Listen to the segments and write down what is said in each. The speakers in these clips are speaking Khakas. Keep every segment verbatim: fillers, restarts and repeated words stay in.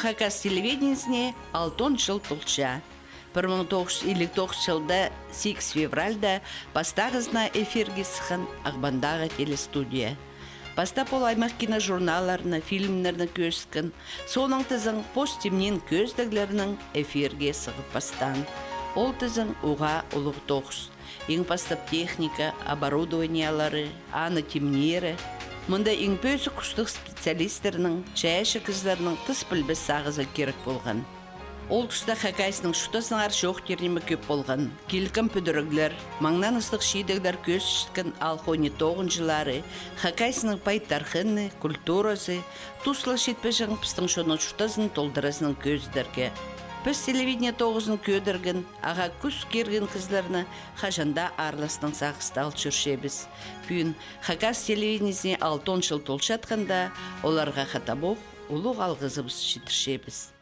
Хакас телевидениезіне алтон чыл толча. Пір муң тоғыс чӱс илиг тоғыс чылда сигіс февральда пастағызына эфирге сыххан Ағбандағы телестудия. Пастап ол аймах киножурналларны, фильмнерні кӧзіткен, соонаң тізең пос тимнеен кӧзідіглернең эфирге сығып пастаан. Ол тізең уғаа улуғ тоғыс. Иң пастап техника, оборудованиелері, аны тимнері. Мында иң пӧзік устығ специалистернің, чайаачы кізілернің тыс пілбес сағызы кирек полған. Ол туста Хакасияның чуртазынаңар чоохтир ниме кӧп полған. Килкім пӱдіріглер, маңнаң ыстығ чидіглер кӧзітчеткен алхони тоғынҷылары, Хакасияның пай тархыны, культуразы, тус ла читпеҷең пістің чонның чуртазын толдыразынаң кӧзідерге. Піс телевидение тоғызын кӧдірген, ағаа кӱс кирген кізілерні хаҷан даа аарластаң сағыста ал чӧрчебіс. Пӱӱн Хакас телевидениезіне алтон чыл толчатханда, оларға хатабох улуғ алғызыбыс читірчебіс.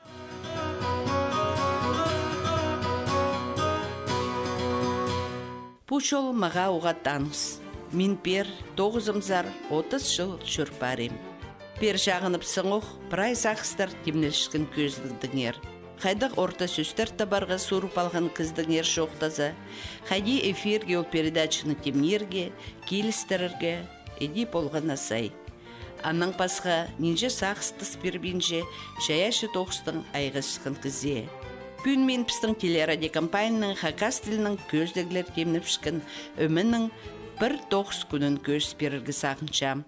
Пу чол мағаа уғаа таныс. Мин пеер тоғызымзар отыс чыл чӧр парим. Пеер чағыныбыссаңох, прай сағыстар тимнелчеткен кӧзідігдеңер. Хайдағ орта сӧстер табарға сурып алған кізідеңер чоохтаза, хайди эфирге ол передачаны тимнирге, килістірерге, іди полған на сай. Аннаң пасха, нинҷе сағыс тыс пирбинче, чайаачы тоғыстаң айғасчатхан кізее. Пӱӱн мин пістің телерадиокомпанияның хакас тілінең кӧзідіглер тимнепчеткен ӧменің пір тоғыс кӱнін кӧзіт пирерге сағынчам.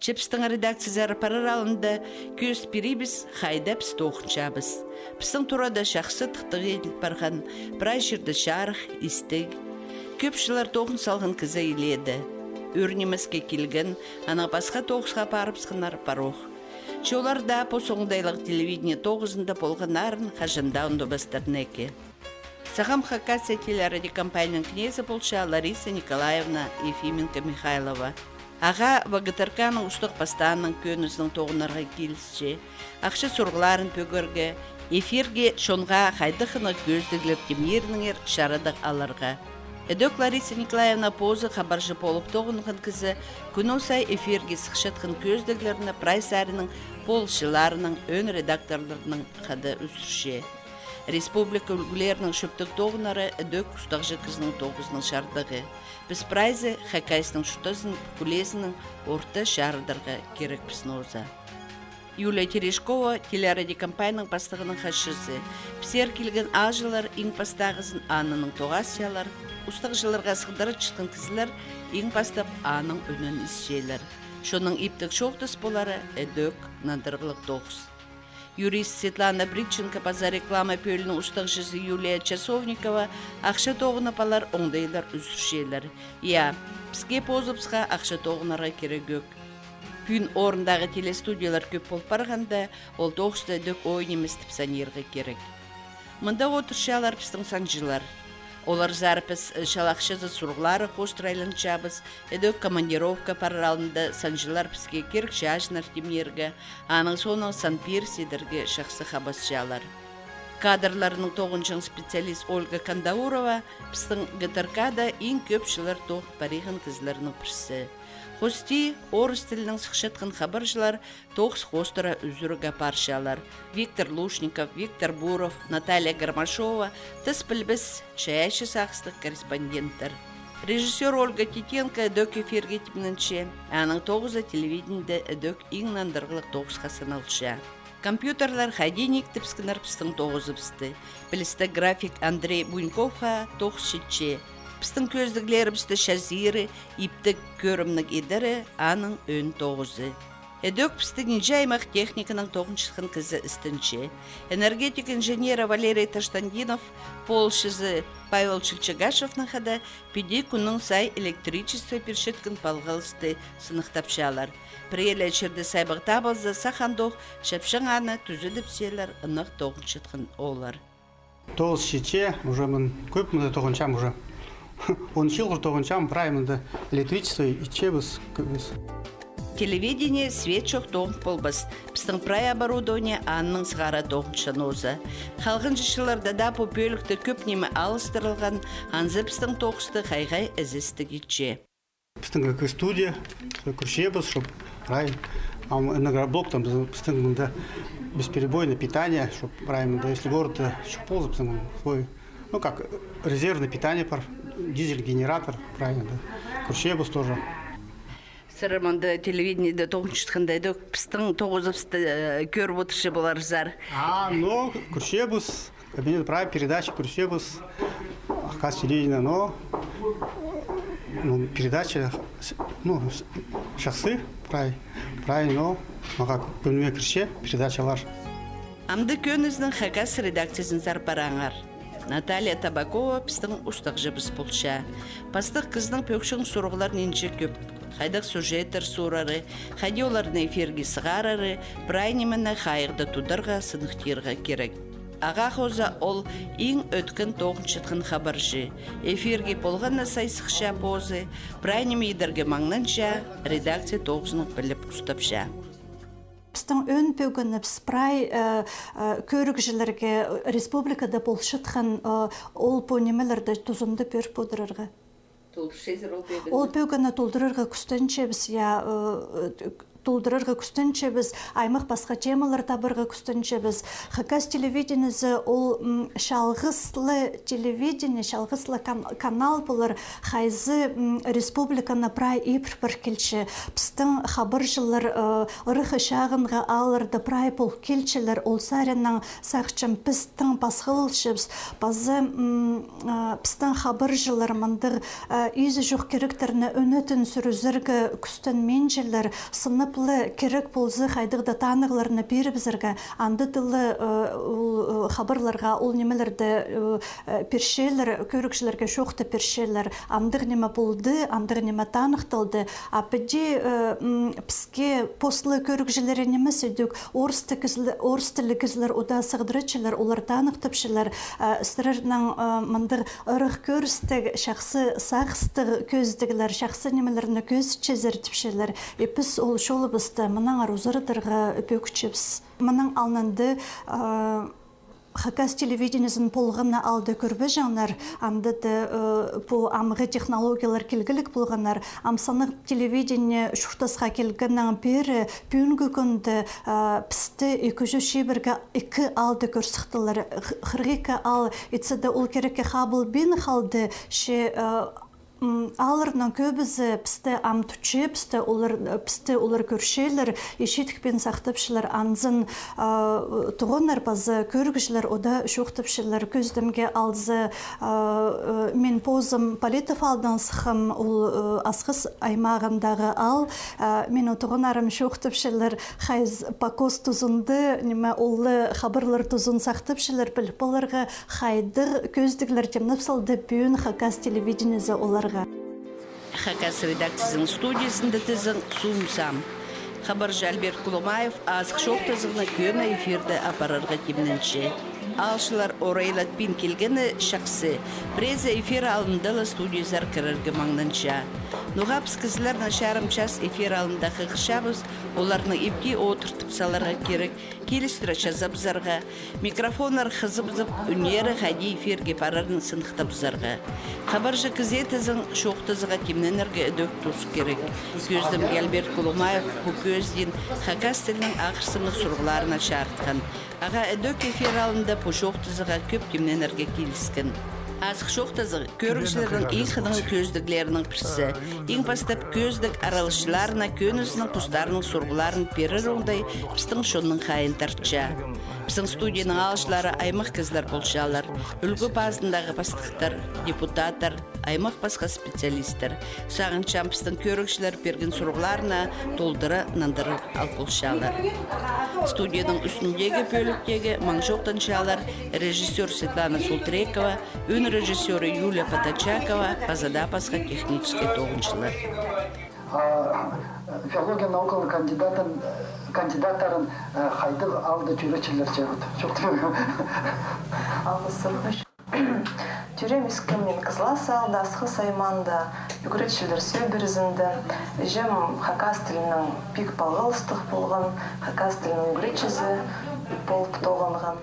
Че пістің редакциязар парар алнында кӧзіт пирібіс, хайда піс тоғынчабыс. Пістің турада чахсы тыхтағ иділ парған, прай чирде чарых, истіг. Кӧп чыллар тоғын салған кізі илееде. Ӱр нимеске килген, анаң пасха тоғысха парыбысханнар парох. Че олар даа пос оңдайлығ телевидение тоғызында полғаннарын хаҷан даа ундубастар неке. Сағам Хакасия телерадиокомпанияның кнезі полча Лариса Николаевна Ефименко-Михайлова. Ағаа ВГТРК-ның устағ пастаанаң кӧнізінең тоғынарға килісче. Ахча сурығларын пӧгерге, эфирге чонға хайдағ хынығ кӧзідіглер тимнирінеңер чарадығ аларға. Ідӧк Лариса Николаевна позы хабарҷы полып тоғынған кізі кӱннің сай эфирге сыхчатхан кӧзідіглерні прай саринаң полысчыларынаң, ӧӧн редакторларынаң хада ӱзӱрче. Республика ӱлгӱлерінің чӧптіг тоғынары ідӧк устағҷы кізінің тоғызының чардығы. Піс прайзы Хакасияның чуртазын пӱкӱлезінең орта чарыдарға кирекпіс нооза. Юлия Терешкова, телерадиокомпанияның пастығының хатчызы. Пісер килген аалҷылар иң пастағызын ананың тоғасчалар, устағҷыларға сығдыратчатхан кізілер иң пастап аның ӱнін исчелер. Чонның иптіг чоохтас полары ідӧк нандырығлығ тоғыс. Юрист Светлана Бритченко паза реклама пӧлиинің устағҷызы Юлия Часовникова ахча тоғынып алар оңдайлар ӱзӱрчелер. Я, піске позыбысха ахча тоғынарға кирек ӧк. Пӱӱн орындағы телестудиялар кӧп пол парғанда, ол тоғысты ідӧк оой нимес тіп санирға кирек. Мында одырчалар пістің санҷылар. Оларзар піс, э, чалахчазы сурығлары хоостыра айланчабыс, ідӧк командировка парар алнында санҷылар піске кирек чаачыннар тимнирге, аның соонаң сан пиріс идерге чахсы хабасчалар. Кадрларынаң тоғынҷаң специалист Ольга Кандаурова пістің ГТРК-да иң кӧп чыллар тоғын париған кізілернің пірсі. Хости орыс тілінең сыхчатхан хабарҷылар тоғыс хоостыра ӱзӱріг апарчалар. Виктор Лушников, Виктор Буров, Наталья Гармашова тыс пілбес чайаачы сағыстығ корреспонденттер. Режиссёр Ольга Титенко ідӧк эфирге тимненче, аның тоғызы телевидениеде ідӧк иң нандырығлығ тоғысха саналча. Компьютерлер хайди никтепскеннер пістің тоғызыбысты. Пілістіг график Андрей Буньковха тоғыс читче. Пістің кӧзідіглерібісті чазиры, иптіг кӧрімніг идері аның ӧӧн тоғызы. Ідӧк пісті нинҷе аймах техниканаң тоғынчатхан кізі істенче. Энергетик инженері Валерий Таштандинов, полысчызы Павел Челчегашевнең хада піди кӱннің сай электричество пирчеткен палғалысты сыныхтапчалар. Пірее ле чирде сайбағ табылза, сах андох чапчаң аны тӱзедіпчелер, ынағ тоғынчатхан олар. Тоғыс читче, уже мин кӧп мында тоғынчам уже. Он чыл хыр тоғынчам, прай мында электричество итчебіс, кӧбіс. Телевидение свет чох тоғын полбас. Пістің прай оборудование аннаң сығара тоғынча нооза. Халғанҷы чылларда даа пу пӧлікте кӧп ниме алыстырылған, анзы пістің тоғысты хай-хай ізестіг итче. Пістің кӧк студия, кӧрчебіс, чтоб прай Ам энергоблоктаң піс-, пістің мында бесперебойное питание, чтоб прай мында, если городта чох полза, пістің свой, ну, как резервное питание пар, дизель-генератор, прай мында. Кӧрчебіс тоже. Сірер мында телевидениеде тоғынчатханда, идӧк пістің тоғызыбысты, э, кӧріп одырча поларзар. А, ну, кӧрчебіс. Кабинет прай передача кӧрчебіс, Хакас телевидение, но, ну, передача, ну, чахсы, прай, прай, но, мағаа кӧңніме кірче передачалар. Амды кӧнізінің хакас редакциязынзар параңар. Наталья Табакова пістің устағҷыбыс полча. Пастығ кізінің пӧгҷең сурығлар нинҷе кӧп. Хайдағ сюжеттер суурары, хайди оларны эфирге сығарары, прай нимені хайығда тударға, сыныхтирға кирек. Ағаа хоза ол иң ӧткін тоғынчатхан хабарҷы. Эфирге полған на сай сыхча позы, прай ниме идерге маңнанча, редакция тоғызының піліп устапча. Пістің ӧӧн пӧгінібіс прай, э, э, кӧрігҷілерге, э, республикада полчатхан, э, ол пу нимелерді тузында пӧріп одырарға. Ол пӧгінні толдырарға кӱстенчебіс, я, э, толдырарға кӱстенчебіс, аймах пасха темалар табарға кӱстенчебіс. Хакас телевидениезі ол, м, чалғыс ла телевидение, чалғыс ла кан-, канал полар, хайзы, м, республиканы прай ибіре пар килче. Пістің хабарҷылар, э, ырах чағынғы аалларда прай пол килчелер, ол саринаң сағынчам, піс тың пасхалалчабыс, паза, м, а, пістің хабарҷылар мындағ, а, изі чох киректерні ӧнетін сӱрізерге кӱстенминчелер, сынап ла кирек полза хайдағ-да танығларны пирібізерге, анда даа ла, а, ол, а, хабарларға ол нимелерді, а, а, пирчелер, кӧрігҷілерге чоохтап пирчелер, андағ ниме полды, андағ ниме таныхталды, а піди, а, м, піске пос ла кӧрігҷілері нимес идӧк, орыс тілліг кізілер, орыс тілліг кізілер удаа сығдырчалар, олар таныхтапчалар, а, сірернің, а, мындағ ырах кӧрістіг, чахсы сағыстығ кӧзідіглер, чахсы нимелерні кӧзітчезер тіпчелер. И піс ол чолыбысты мынаңар узарадарға пӧгінчебіс. Мының алнында, а, Хакас телевидениезін полған на аалда кӧрбеҷеңнер, анда даа, э, пу амғы технологиялар килгіліг полғаннар. Ам саннығ телевидение чуртасха килгеннең пеер, пӱӱнгі кӱнде, э, пісті ікі чӱс чибіргі ікі аалда кӧр сыхтылар. Х-, хырых ікі аал, итсе дее ол кирекке хабылбин халды, че, э, М, аалларның кӧбізі пісті ам тутча, пісті олар, пісті олар кӧрчелер, и читікпин сахтапчалар. Анзын, а, туғаннар паза кӧрігҷілер удаа чоохтапчалар. Кӧзідімге алза, а, э, мин позым Политов аалдаң сыххам, ол, э, Асхыс аймағындағы аал, а, минің туғаннарым чоохтапчалар, хайзы Покос тузында, ниме, ол ла хабарлар тузын сахтапчалар, піліп поларға, хайдағ кӧзідіглер тимнеп салды пӱӱн Хакас телевидениезі оларға. Хакас редакциязының студиязында тізең сум сам. Хабарҷы Альберт Кулумаев азых чоохтазығны кӧні эфирде апарарға тимненче. Аалҷылар орайлатпин килгені чахсы, піреезі эфир алнында ла студиязар кірерге маңнанча. Ноға піс кізілер на чарым час эфир алнында хығырчабыс, оларны ипти одыртып саларға кирек, килістіре чазабызарға, микрофоннар хызыбызып, ӱннері хайди эфирге парарын сыныхтабызарға. Хабарҷы кізее тізең чоохтазығға тимненерге ідӧк тус кирек. Кӧзідімге Альберт Кулумаев пу кӧзідиин хакас тілінің ахырсымнығ сурығларына чарытхан. Ағаа ідӧк эфир алнында пу чоохтазығға кӧп тимненерге киліскен. Азых чоохтазығ кӧрігҷілернің иң хынығ кӧзідіглерінің пірсі. Иң пастап кӧзідіг араласчыларына кӧнізінің постарының сурығларын пирер оңдай пістің чонның хайиин тартча. Пістің студияның аалҷылары аймах кізілер полчалар. Ӱлгӱ пазындағы пастыхтар, депутаттар, аймах пасха специалисттер. Сағынчам, пістің кӧрігҷілер пирген сурығларына толдыра нандырар ал полчалар. Студияның ӱстӱндегі пӧліктегі маң чоохтанчалар режиссёр Светлана Султрекова, ӱн режиссёры Юлия Патачакова паза даа пасха технический тоғынҷылар. А, филология наукаларының кандидатын, кандидаттарын, э, хайдағ аалда тӧречелер, че вот, чоохтап. Алғыс. Тӧреем-ӧскеем мин Кызлас аалда, Асхыс аймаанда, ӱгретчілер сӧбірезінде. Іҷем хакас тілінең пик палғалыстығ полған, хакас тілінің ӱгретчізі полып тоғынған.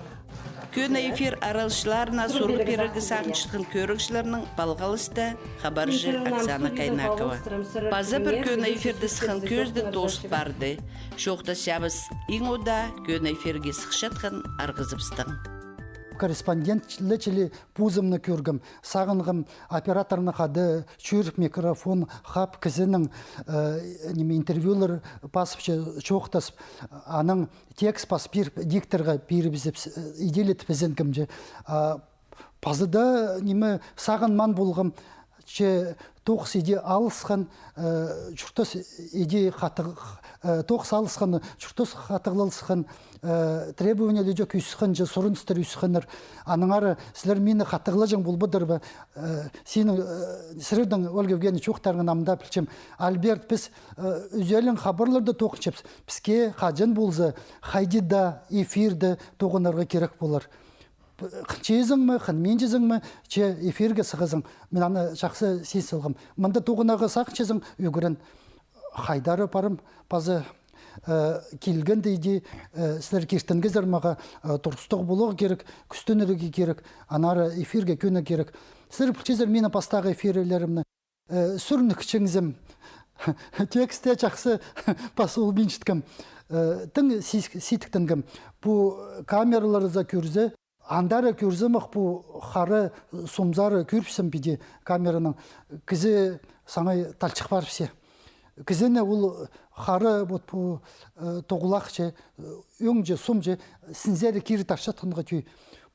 Кӧні эфир араласчыларына сурығ пирерге сағынчатхан кӧрігҷілернің палғалыста хабарҷы Оксана Кайнакова. Паза пір кӧні эфирде сыххан кӧзідіг тоозыл парды. Чоохтасчабыс иң удаа кӧні эфирге сыхчатхан арғызыбыстаң. Корреспондент ле чіли позымны кӧргем, сағынғам операторны хада чӧріп, микрофон хап, кізінің, э, ниме, интервьюлар пазып, че-, чоохтазып, анаң текст пас пиріп, дикторға пирібізіп, э, иделетіп ізенгем че. А, пазыда, ниме, сағынмаан полғам, че тоғыс иди алысхан, э, чуртас иди хатығ-, э, тоғыс алысхан, чуртас хатығлалысхан, э, требованиелер ӧскен че, сурыныстар ӧскеннер. Аннаңар сірер мині хатығлаҷаң полбадар ба, э, синің, э, сірернің, Ольга Евгеньевна, чоохтарыңны ам даа пілчем. Альберт, піс, э, ӱзӧлең хабарларда тоғынчабыс. Піске хаҷан полза, хайди даа эфирде тоғынарға кирек полар. Хынчазың ма, хынминчазың ма, че эфирге сығазың. Мин аны чахсы син салғам. Мында тоғынарға сағынчазың, ӱгрен. Хайдар парым, паза, э, килгенде иди, э, сірер киртінгезер маға, э, турыстығ поларға кирек, кӱстенерге кирек, аннаңар эфирге кӧні кирек. Сірер пілчезер минің пастағы эфирлерімні. Э, сӱрнікчеңзем. Тексте чахсы пас полбинчатхам. Э, тың сис-, сидіктенгем. Пу камераларзар кӧрзе, андар кӧрзем ох, пу хара сомзар кӧріпсем, піди камераның, кізі саңай талчых парыбысча. Кізіні ол хара, вот пу, э, тоғылах че, э, ӧң че, сом че, сінзер кире тартчатханға тӧӧй.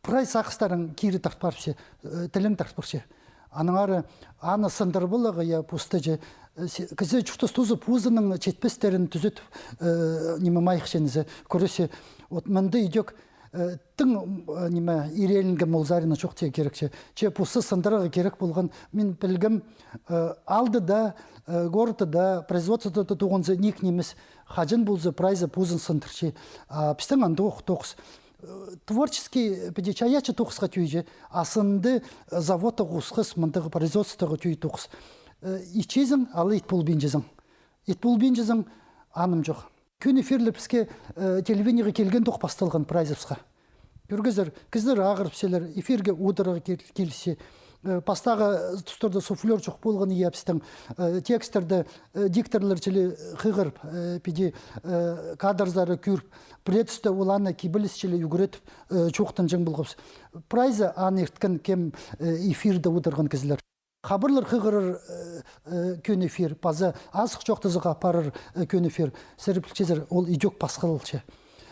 Прай сағыстарың кире тарт парыбысча, э, тілің тарт парча. Аннаңар аны сындырып аларға, я, пусты че, э, си-, кізі чуртас тузы позының читпестерін тӱзетіп, э, ниме, майых ченізі кӧрче. Вот мында идӧк, э, тың, э, ниме, ирееленгем ол саринаң чоохтирға кирек че. Че пусты сындырарға кирек полған, мин пілгем, э, аалда даа, э, городта даа, производствода даа тоғынза ниик нимес, хаҷан полза прайзы позын сындырча. А пістің андох тоғыс. Э, творческий, піди чайаачы тоғысха тӧӧй че, а сынды, э, заводтығ осхас, мындағ производстводағы тӧӧй тоғыс. Э, итчезің, алай ит полбинчазың. Ит полбинчазың, аным чох. Кӧні эфирлер піске, э, телевидениеге килгенде ох пасталған прайзыбысха. Кӧргезер, кізілер ағырыбысчалар, эфирге одырарға кил-, килісче. Э, пастағы тустарда суфлёр чох полған, я, пістің, э, текстерді, э, дикторлар чіли хығырып, э, піди, э, кадрзар кӧріп, пірее туста оларны кибеліс чіли ӱгретіп, э, чоохтанҷаң полғабыс. Прайзы аны ирткен кем, э, эфирде одырған кізілер. Хабарлар хығырар, э, э, кӧні эфир, паза азых чоохтазығға апарар, э, кӧні эфир. Сірер пілчезер, ол идӧк пасхалалча.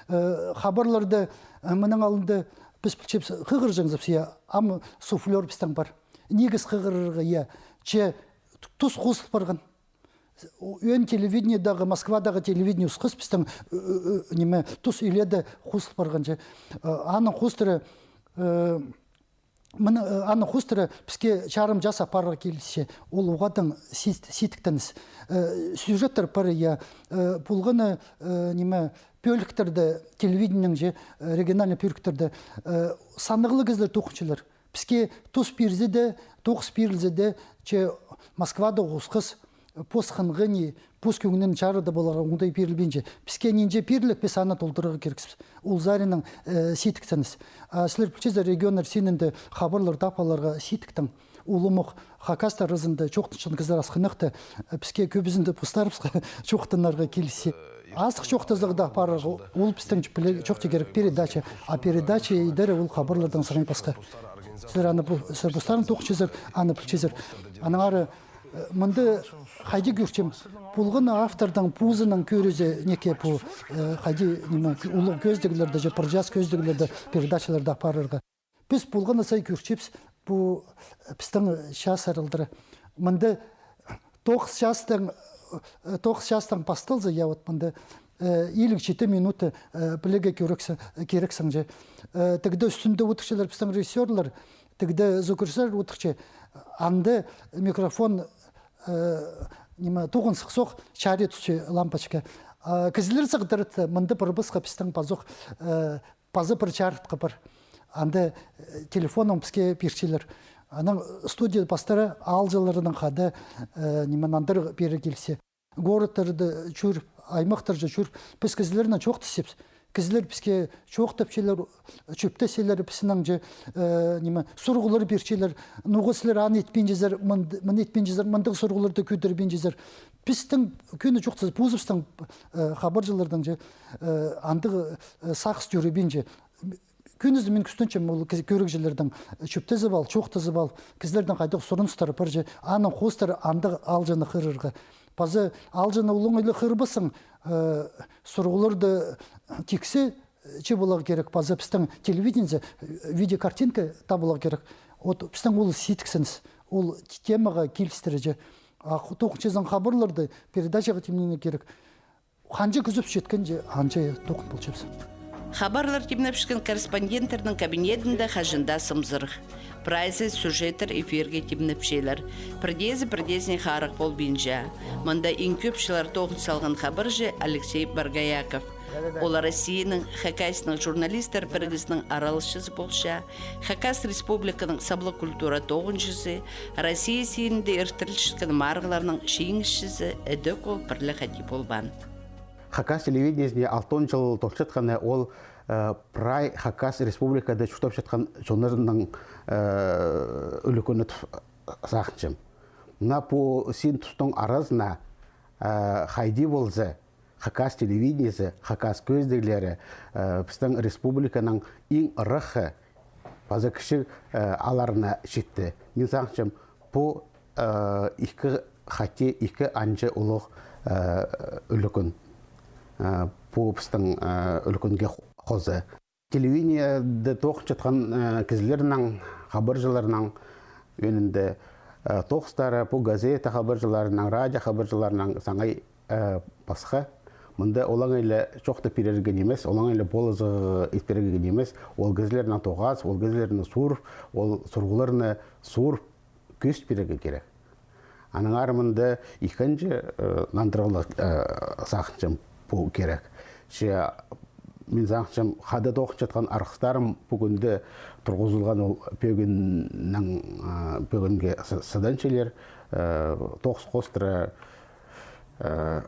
Э, хабарларда, э, мының алнында піс пілчебіс, хығырҷаңзыбыс, я, ам суфлёр пістің пар. Нигіс хығырарға, я, че тус хозыл парған. Ӧӧн телевидениедағы, Москвадағы телевидение осхас пістің, э, э, э, ниме, тус иледе хозыл парған че. Э, аның хоостыра, э, мына, э, аның хоостыра піске чарым час апарарға килісче. Ол уғаа даа сит-, сидіктеніс. Э, сюжеттер пар, я, э, полғаны, э, ниме, пӧліктерде, телевидениенің че, э, региональный пӧліктерде, э, саннығлығ кізілер тоғынчалар. Піске тус пирзе дее, тоғыс пирілзе дее, че Москвада осхас, пос хынғаны, пос кӧңнін чарыды поларға оңдай пирілбинче. Піске нинҷе пирілік, піс аны толдырарға кирекпіс. Ол саринаң, э, сидіктеніс. А сірер пілчезер, регионнар синінде хабарлар таап аларға сидіктең. Улумох хакастар аразында чоохтанчатхан кізілер асхынах та, э, піске кӧбізінде постарыбысха чоохтанарға килісче. Азых чоохтазығда апарарға, ол пістің чіли чоохтирға кирек передача. А передача идері ол хабарлардаң саңай пасха. Сірер аны пу-, сірер постарың тоғынчазар, аны пілчезер. Аннаңар, э, мында хайди кӧрчем, полған автордың позының кӧрізі неке пу, э, хайди, ниме, улуғ кӧзідіглерде же, пір час кӧзідіглерде передачаларды апарарға. Піс полған сай кӧрчебіс, пу, э, пістің час аралдыра. Мында тоғыс частаң, э, тоғыс частаң пасталза, я, вот мында, э, илиг читі минута, э, пілерге кирексің, кирексің же. Э, тігде ӱстӱнде одырчалар пістің режиссёрлар, тігде звукорежиссёр одырча, анда микрофон, э, ниме, тоғын сыхсох, чарии тутча лампочка. А кізілер сығдырады, мында пір пасха пістің пазох, э, паза пір чарытхы пар. Анда, э, телефоннаң піске пирчелер. Анаң студия пастары аалҷыларнаң хада, э, ниме, нандыр пирер килісче. Городтарда чӧр, аймахтарда чӧр. Піс кізілернең чоохтасчабыс. Кізілер піске чоохтапчалар, чӧптесчелер піснеңҷе, э, ниме, сурығлар пирчелер, ноға сірер аны итпинчезер, мыны итпинчезер, мындағ сурығларды кӧдірбинчезер. Пістің кӧні чоохтаза, позыбыстың, э, хабарҷыларның че, э, андағ, э, сағыс тӧребинче. Кӧнізі мин кӱстенчем ол кӧрігҷілернің чӧптезіп ал, чоохтазып ал, кізілернің хайдағ сурыныстары парча, аның хоостыра андағ аалҷыны хығырарға. Паза аалҷыны олаңай ла хығырбассың, э, сурығларды тиксі, э, че поларға кирек, паза пістің телевидениезі, э, видеокартинка табыларға кирек. Вот пістің ол сидіксініс, ол темаға килістірҷе. А тоғынчазың хабарларды передачаға тимнирге кирек. Ханҷа кӱзіп читкенҷе, анҷа тоғын полчабыс. Хабарлар тимнепчеткен корреспонденттернің кабинетінде хаҷан даа сымзырах. Прайзы сюжеттер эфирге тимнепчелер. Пірдеезі пірдеезіне харах полбинча. Мында иң кӧп чыллар тоғын салған хабарҷы Алексей Боргояков. Ол Россияның, Хакасияның журналистер пірігізінің араласчызы полча, Хакас Республиканың саблығ культура тоғынҷызы, Россия синінде иртірілчеткен марығларның чиңісчізі, ідӧк ол пір ле хати полбаан. Хакас телевидениезіне алтон чыл толчатханы ол, э, прай Хакас Республикада чуртапчатхан чоннарның, э, ӱлӱкӱні тіп сағынчам. Мына пу син тустың аразына, э, хайди полза, Хакас телевидениезі, хакас кӧзідіглері, э, пістің республиканың иң ыраххы паза кічіг, э, аалларына читті. Мин сағынчам, пу, э, ікі хати, ікі анҷа улуғ, э, ӱлӱкӱн. Э, пу пістің, э, ӱлӱкӱнге хо-, хоза. Телевидениеде тоғынчатхан, э, кізілернің, хабарҷыларның ӧӧнінде, э, тоғыстары, пу газета хабарҷыларының, радио хабарҷыларының саңай, э, пасха. Мында олаңай ла чоохтап пирерге нимес, олаңай ла полызығ ит пирерге нимес. Ол кізілернең тоғазып, ол кізілерні суурып, ол сурығларны суурып, кӧзіт пирерге кирек. Аның ары мында ікінҷі, э, нандырығлығ, э, сағынчам, пу кирек. Че мин сағынчам, хада тоғынчатхан арғыстарым пу кӱнде турғызылған ол пӧгіннің, э, пӧгінге сы-, сыданчалар, э, тоғыс хоостыра, э,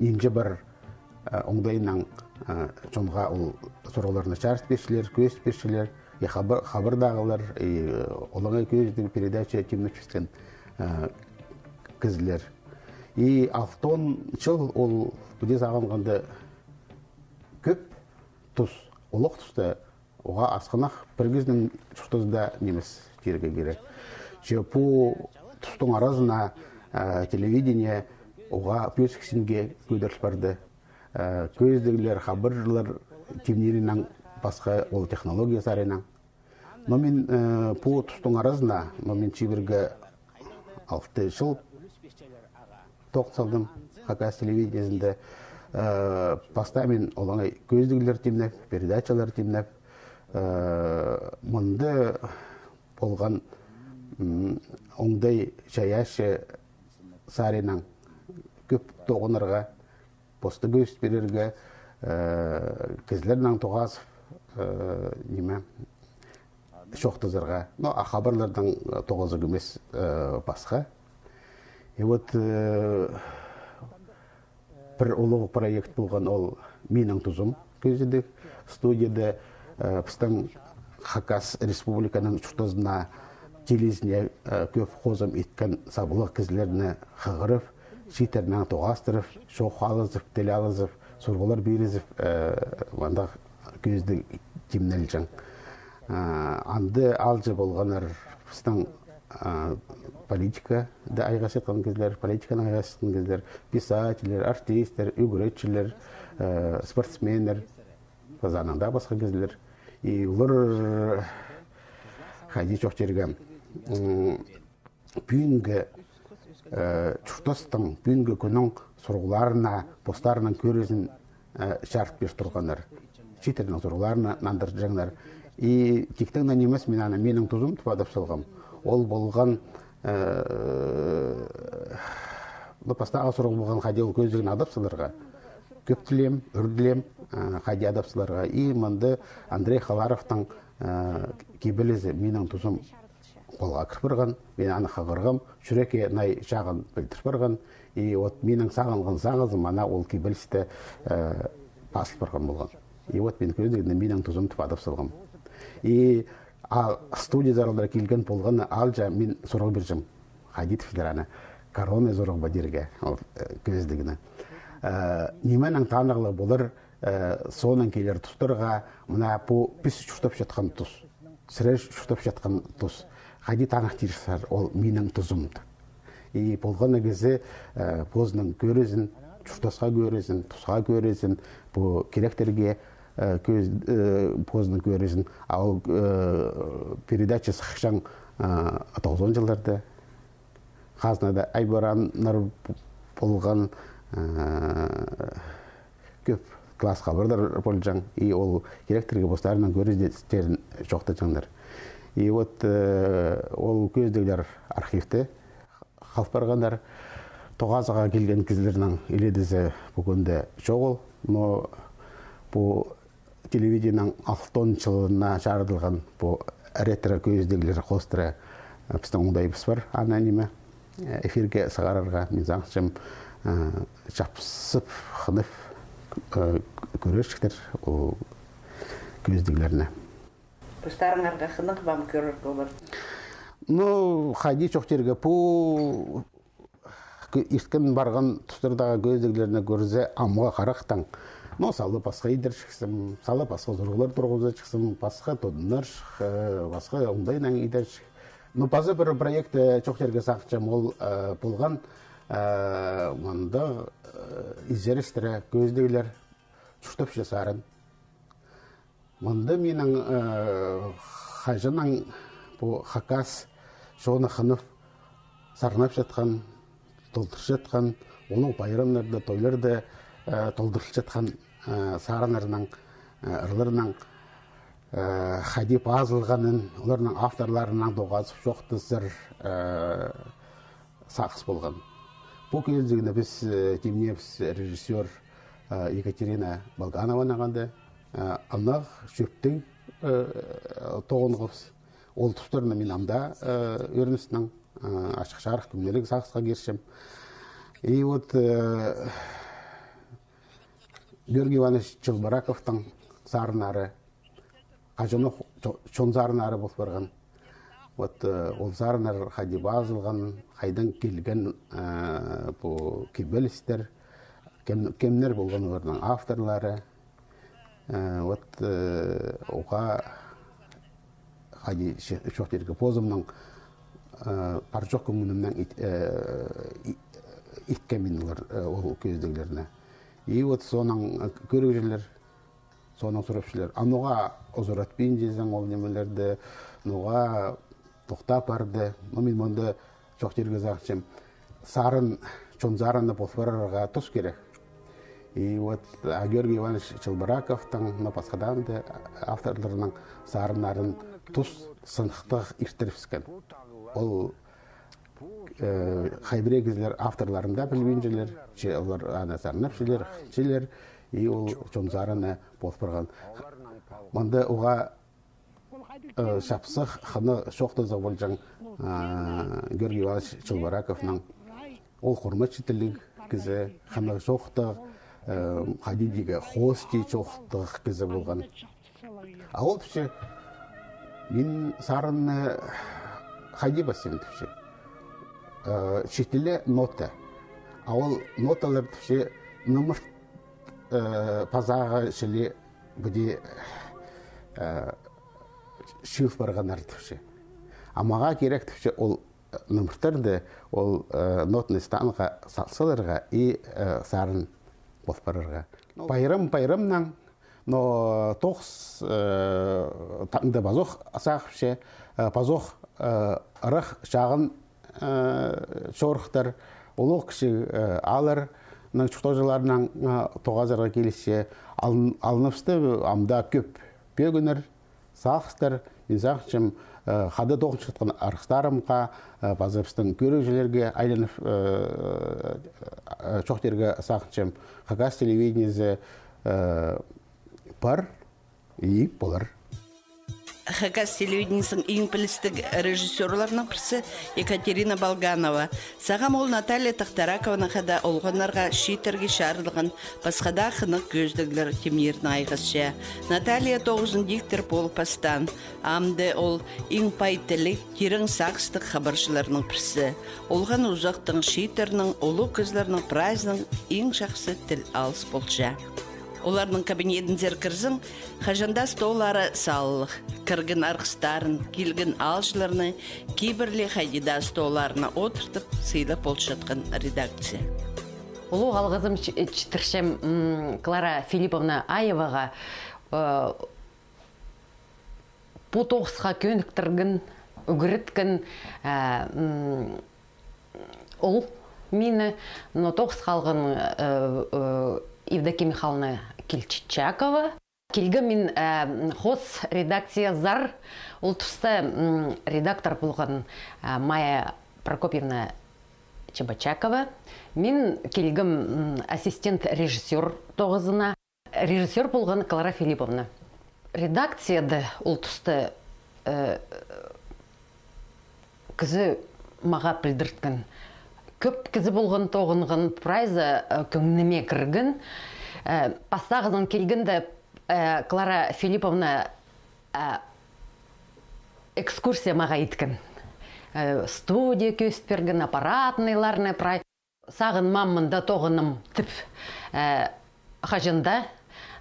нинҷе пар, э, оңдайнаң, э, чонға ол сурығларны чарыт пирчелер, кӧзіт пирчелер, и хабар-, хабардағылар, и, э, олаңай кӧзідіг передача тимнепчеткен, э, кізілер. И алтон чыл ол, піди сағынғанда, кӧп тус, улуғ туста, оға асхынах пір кізінің чуртазы даа нимес тирге кирек. Че пу тустың аразына, э, телевидение оға пӧзік синге кӧдіріл парды. Э, кӧзідіглер, хабарлар тимнирінең пасха ол технология саринаң. Но мин, э, пу тустың аразына, но мин чибіргі алты чыл тоғын салдым Хакас телевидениезінде. Э, пастаа мин олаңай кӧзідіглер тимнеп, передачалар тимнеп, э, мында полған, м, оңдай чайаачы саринаң кӧп тоғынарға, посты кӧзіт пирерге, э, кізілернең тоғазып, э, ниме, чоохтазарға. Ну, а хабарларның тоғазығ нимес, э, пасха. И вот, э, пір улуғ проект полған ол «Минің тузым» кӧзідіг. Студияда, э, пістің Хакас Республиканың чуртазына, тілізіне, э, кӧп хозым иткен саблығ кізілерні хығырып, чииттернең тоғастырып, чоох алызып, тіл алызып, сурығлар пирізіп, э, мындағ кӧзідіг тимнелҷең. Э, анда аалҷы полғаннар пістің, э, политикада айғасчатхан кізілер, политиканаң айғасчатхан кізілер, писательлер, артисттер, ӱгретчілер, э, спортсменнер, паза анаң даа пасха кізілер. И олар хайди чоохтирға, м, пӱӱнгі, э, чуртастың, пӱӱнгі кӱннің сурығларына постарының кӧрізін, э, чарыт пир турғаннар. Чииттернің сурығларына нандырҷаңнар. И тиктең нимес, мин аны «Минің тузым» тіп адап салғам. Ол полған, э, ну, пастағы сурығ полған, хайди ол кӧзідігні адап саларға. Кӧп тілеем, ӱр тілеем, э, хайди адап саларға. И мында Андрей Халаровтың, э, кибелізі «Минің тузым» холға кір парған, мин аны хығырғам, чӱрекке най чағын пілдір парған. И вот минің сағынған сағызым, ана ол кибелісте, э, пазыл парған полған. И вот мин кӧзідігні «Минің тузым» тіп адап салғам. И а студия заллар килген полғанда, алҷа мин сурығ пирчем. Хайди тіпчелер аны? Коронный сурығ ба тирге, ол, э, кӧзідігні. Э, нименең танығлығ полар, э, соонаң килер тустарға, мына пу піс чуртапчатхан тус. Сірер чуртапчатхан тус. Хайди таныхтирзар, ол «Минің тузым» тіп. И полған на кізі, э, позының кӧрізін, чуртасха кӧрізін, тусха кӧрізін, пу киректерге, э, кӧз-, э, позының кӧрізін. А ол, э, передача сыхчаң, э, тоғызон чылларда. Хазнада айбараннар полған, э, кӧп класс хабардар полҷаң. И ол киректерге постарының кӧрізін чоохтаҷаңнар. И вот, э, ол кӧзідіглер архивте хал парғаннар. Тоғазығға килген кізілернің илееде пу кӱнде чоғыл, но пу телевидениенің алтон чылына чарыдылған пу ретро кӧзідіглер хоостыра, э, пістің оңдайыбыс пар, аны ниме, э, эфирге сығарарға. Мин сағынчам, э, чапсып, хынып, э, кӧрерҷіктер ол кӧзідіглерні. Постарыңарға хынығ ба ам кӧрерге олар? Ну, хайди чоохтирға, пу кӧ-, ирткен парған тустардағы кӧзідіглерні кӧрзе, амға харахтаң. Ну, сала пасха идерҷіксің, сала пасха сурығлар турғызарҷыксың, пасха тудынарҷых, э, пасха оңдайнаң идерҷік. Ну, паза пір проект, э, чоохтирға сағынчам, ол, э, полған, э, мында, э, изерістіре кӧзідіглер чуртапча сарын. Мында минің, э, хаҷаннаң пу хакас чоны хынып сарнапчатхан, толдырчатхан, улуғ пайрамнарда, тойларда, э, толдырылчатхан, э, сарыннарнаң, э, ырларнаң, э, хайди пазылғанын, оларның авторларынаң тоғазып чоохтазар, э, сағыс полған. Пу кӧзідігні піс, э, тимнеебіс режиссёр, э, Екатерина Болганованаң хада, э, аннаңар чӧптең, э, тоғынғабыс. Ол тустарны мин ам даа, э, ӧріністең, э, ачых-чарых кӧңніліг сағысха кирчем. И вот, э, Георгий Иванович Челбораковтың сарыннары, хаҷанох чо-, чон сарыннары пол парған. Вот, э, ол сарыннар хайди пазылған, хайдаң килген, э, пу кибелістер, кем-, кемнер полған оларның авторлары. Э, вот, э, оға хайди че-, чоохтирға, позымның, э, парҷох кӧңнімнең ит-, э, и-, иткем мин олар, э, ол кӧзідіглерні. И вот соонаң, э, кӧрігҷілер, соонаң сурапчалар. А ноға узаратпинчазың ол нимелерні, ноға тохтап парды? Ну, мин мында чоохтирға сағынчам, сарын, чон сарыны пол парарға тус кирек. И вот, а, Георгий Иванович Челбораковтың, ну, пасхадаң даа авторларның сарыннарын тус сыныхтығ иртірібіскен. Ол, э, хай пірее кізілер авторларын даа пілбинчелер, че олар аны сарнапчалар, хынчалар, и ол чон сарыны пол парған. Мында оға, э, чапсых, хынығ чоохтазығ полҷаң, э, Георгий Иванович Челбораковнаң. Ол хурмат читірліг кізі, хынығ чоохтығ, э, хайди тирге, хоости чоохтығ кізі полған. А ол тіпче, мин сарынны хайди пасчам, тіпче. Э, читіле нота. А ол ноталар, тіпче, нымырт, э, пазағы чіли піди, э, чыыл парғаннар, тіпче. А мағаа кирек, тіпче, ол, э, нымырттарны, ол, э, нотный станға сал-, саларға и, э, сарын пол парарға. Пайрам пайрамнаң, но тоғыс, э, таңда пазох сағыпча, э, пазох, э, ырах чағын, э, чорыхтар, улуғ кічіг, э, аалларның чуртағҷыларынаң, э, тоғазарға килісче. Алын-, алыныбысты ам даа кӧп пӧгіннер, сағыстар. Мин сағынчам, э, хада тоғынчатхан арғыстарымға, э, паза пістің кӧрігҷілерге айланып, э, э, чоохтирға сағынчам, хакас телевидениезі, э, пар и полар. Хакас телевидениезінің иң пілістіг режиссёрларының пірсі Екатерина Болганова. Сағам ол Наталья Тахтаракованаң хада олғаннарға чииттерге чарыдылған пасха даа хынығ кӧзідіглер тимнирні айғасча. Наталья тоғызын диктор полып пастаан. Амды ол иң пай тіліг, тирең сағыстығ хабарҷыларның пірсі. Олған узахтың чииттернің, улуғ кізілернің прайзының иң чахсы тіл алыс полча. Оларның кабинетінзер кірзең, хаҷан даа столлары салылығ. Кірген арғыстарын, килген аалҷыларны, кибірлі хайди даа столларына одыртып, сыйлап полчатхан редакция. Улуғ алғызым чи-, читірчем, м, Клара Филипповна Аеваға, э, пу тоғысха кӧніктірген, ӱгреткен, э, м, ол мині, но тоғысха алған, э, э, Евдокия Михайловна Кильчичакова. Килгем мин, э, хоос редакциязар, ол туста, м, редактор полған, э, Майя Прокопьевна Чебочакова. Мин килгем, м, ассистент режиссёр тоғызына. Режиссёр полған Клара Филипповна. Редакцияда ол туста, э, кізі мағаа пілдірткен. Кӧп кізі полған тоғынған, прайзы, э, кӧңніме кірген. Э, пастағызын килгенде, э, Клара Филипповна, э, экскурсия мағаа иткен. Э, студия кӧзіт пирген, аппаратныйларны прай. Сағынмаам мында тоғынам тіп, э, хаҷан даа.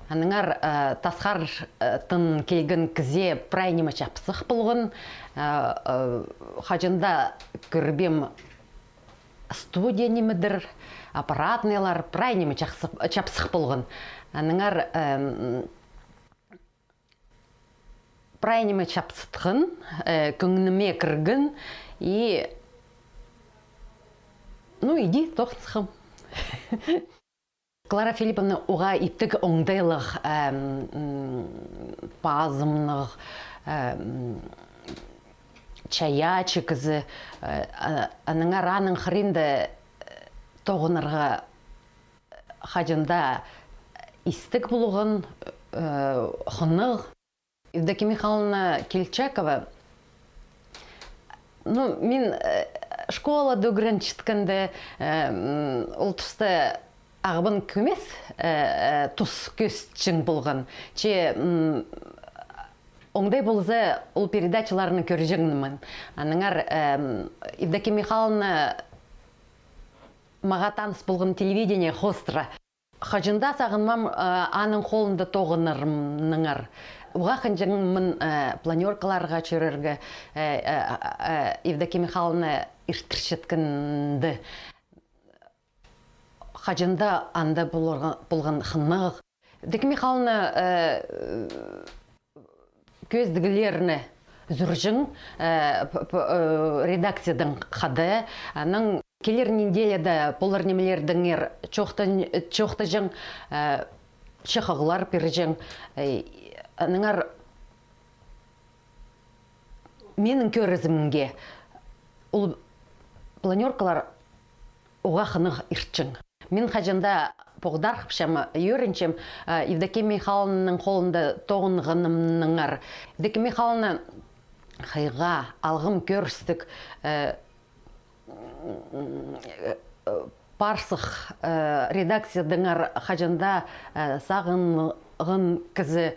Аннаңар, э, тасхар, э, тың килген кізее прай ниме чапсых полған, э, э, хаҷан даа кӧрбеем студия нимедір, аппаратныйлар, прай ниме чахсы-, чапсых полған. Аннаңар, эм, прай ниме чапсытхан, э, кӧңніме кірген, и, ну, иди, тоғынысхам. Клара Филипповна уғаа иптіг оңдайлығ, эм, м, пазымнығ, эм, чайаачы кізі, э, а-, аннаңар аның хыринда, э, тоғынарға хаҷан даа истіг полған, э, хынығ. Евдокия Михайловна Кильчакова, ну, мин, э, школада ӱгренчеткенде, э, м, ол туста ағбан кӧмес, э, э, тус кӧзітчең полған. Че, м, оңдай полза, ол передачаларны кӧрҷеңмін. Аннаңар, эм, Евдокия Михайловна мағаа таныс полған телевидение хоостыра. Хаҷан даа сағынмаам, э, аның холында тоғынарымнаңар. Уғаа хынҷаңмын, э, планёркаларға чӧрерге, э, э, э, Евдокия Михайловна иртірчеткенде. Хаҷан даа анда поларға-, полған хынығ. Евдокия Михайловна, э, кӧзідіглерні сӱрҷең, э, п-, п-, э, редакциядаң хада, анаң килер неделяда полар нимелердеңер чоохтан-, чоохтаҷаң, э, чахығлар пирҷең, э, аннаңар минің кӧрізімге ол планёркалар уғаа хынығ иртчең. Мин хаҷан даа поғдархапчам, ӧрінчем, э, Евдокия Михайловнаның холында тоғынғанымнаңар. Евдокия Михайловна хыйға алғым кӧрістіг, э, парсых, э, редакциядаңар хаҷан даа, э, сағынған кізі,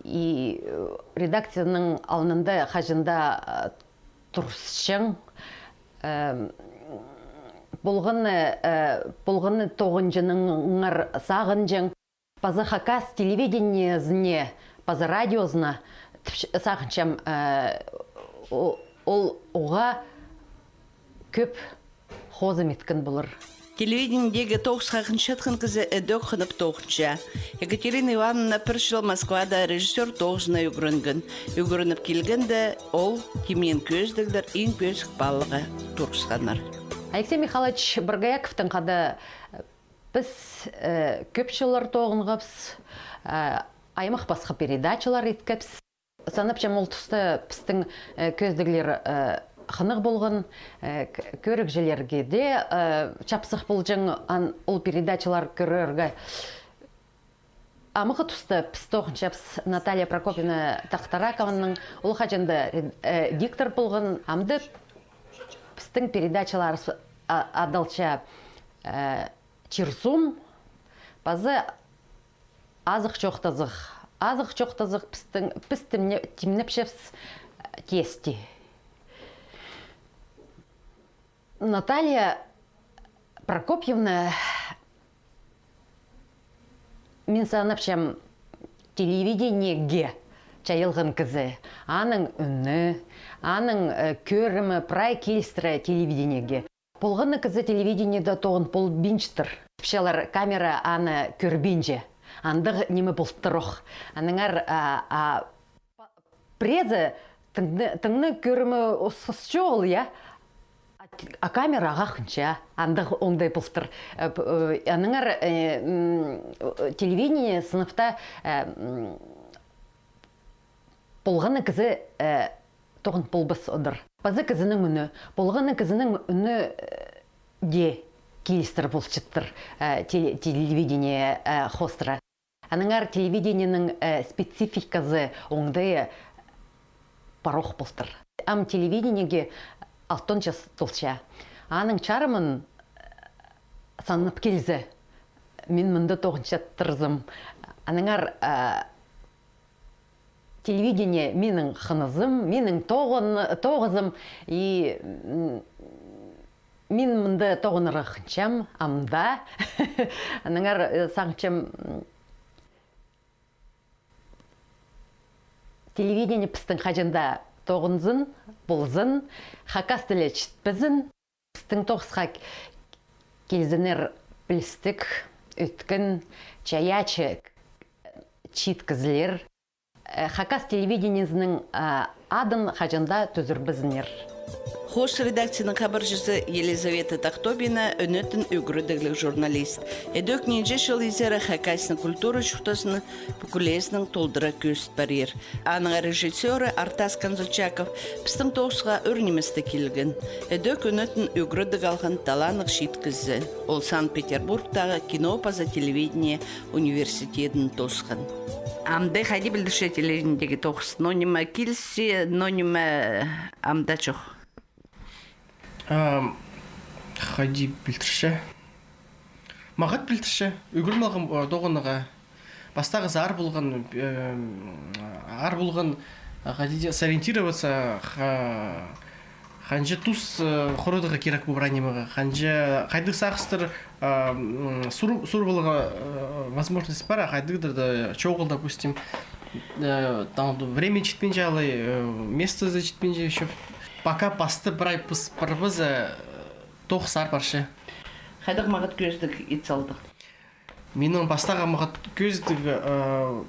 и, э, редакцияның алнында хаҷан даа, э, турысчаң, э, полғаны, э, полғаны тоғынҷаңнаңар сағынҷаң. Паза хакас телевидениезіне, паза радиозына тіпч-, сағынчам, э, о-, ол уғаа кӧп хозым иткен полар. Телевидениедегі тоғысха хынчатхан кізі ідӧк хынып тоғынча. Екатерина Ивановна пір чыл Москвада режиссёр тоғызына ӱгренген. Ӱгреніп килгенде, ол тимнеен кӧзідіглер иң пӧзік пааларға турысханнар. Алексей Михайлович Боргояковтың хада піс, э, кӧп чыллар тоғынғабыс, э, аймах пасха передачалар иткебіс. Санапчам, ол туста пістің, э, кӧзідіглер, э, хынығ полған, э, к-, кӧрігҷілерге дее, э, чапсых полҷаң ан-, ол передачалар кӧрерге. Амғы туста піс тоғынчабыс Наталья Прокопьевна Тахтаракованың, ол хаҷан даа, э, диктор полған, амды пістің передачаларыбыс, а, адалча, э, «Чир-суум» паза «Азых-чоохтазых». «Азых-чоохтазых» пістің, піс тимне-, тимнепчебіс, э, тесті. Наталья Прокопьевна, мин санапчам, телевидениеге чайылған кізі. Аның ӱні, аның, э, кӧрімі прай килістіре телевидениеге. Полған на кізі телевидениеде тоғын полбинчатыр. Тіпчелер, камера аны кӧрбинче. Андағ ниме полтыр ох. Аннаңар, а, а, Пірезі тың-, тыңны кӧрімі ус-, ус чоғыл, я? А, а камера ағаа хынча, андағ оңдай полтыр. Э, п-, э, аннаңар, э, м, э, телевидение сыныпта, э, м, полған на кізі, э, тоғын полбас одыр. Паза кізінің ӱні. Полған на кізінің ӱні, э, дее килістір полчаттыр, э, теле-, телевидение, э, хоостыра. Аннаңар телевидениенің, э, спецификазы оңдайы пар ох полтыр. Ам телевидениеге алтон час толча. Аның чарымын, э, санап килзе, мин мында тоғынчаттырзым. Аннаңар, э, телевидение минің хынызым, минің тоғын-, тоғызым, и, м, мин мында тоғынарға хынчам, амда. Аннаңар, э, сағынчам, м, телевидение пістің хаҷан даа тоғынзын, ползын, хакас тілі чітпезін. Пістің тоғысха килзіннер пілістіг, ӧткін, чайаачы чиит кізілер. Э, хакас телевидениезінің, а, адын хаҷан даа тӱзірбезіннер. Хоос редакцияның хабарҷызы Елизавета Тахтобина ӱнетін ӱгредігліг журналист. Ідӧк нинҷе чыл изері Хакасияның культура чуртазын пӱкӱлезінең толдыра кӧзіт парир. Аның режиссёры Артас Канзычаков пістің тоғысха ӱр ниместе килген. Ідӧк ӱнетін ӱгредіг алған таланнығ чиит кізі. Ол Санкт-Петербургтағы кино паза телевидение университедін тоосхан. Амды хайди пілдірче телевидениедегі тоғыс? Ноо ниме килісче, ноо ниме амда чох? Ам, хайди пілдірче? Мағат пілдірче, ӱгреніп алғам, а, тоғынарға. Пастағызы аар полған, эм, аар полған, а, хайди дее, сориентироваться, ха-, ханҷа тус, э, хорадарға кирек пу прай нимеге, ханҷа, хайдағ сағыстар, а, м, сур-, сурып аларға, э, возможность пар, а хайдағдыр даа чоғыл, допустим, э, там, время читпинче алай, э, местозы читпинче ещё. Пока пасты прай піс парбаза, э, тоғыс аар парча. Хайдағ мағат кӧзідіг ит салдың? Минің пастағы мағат кӧзідіг, э,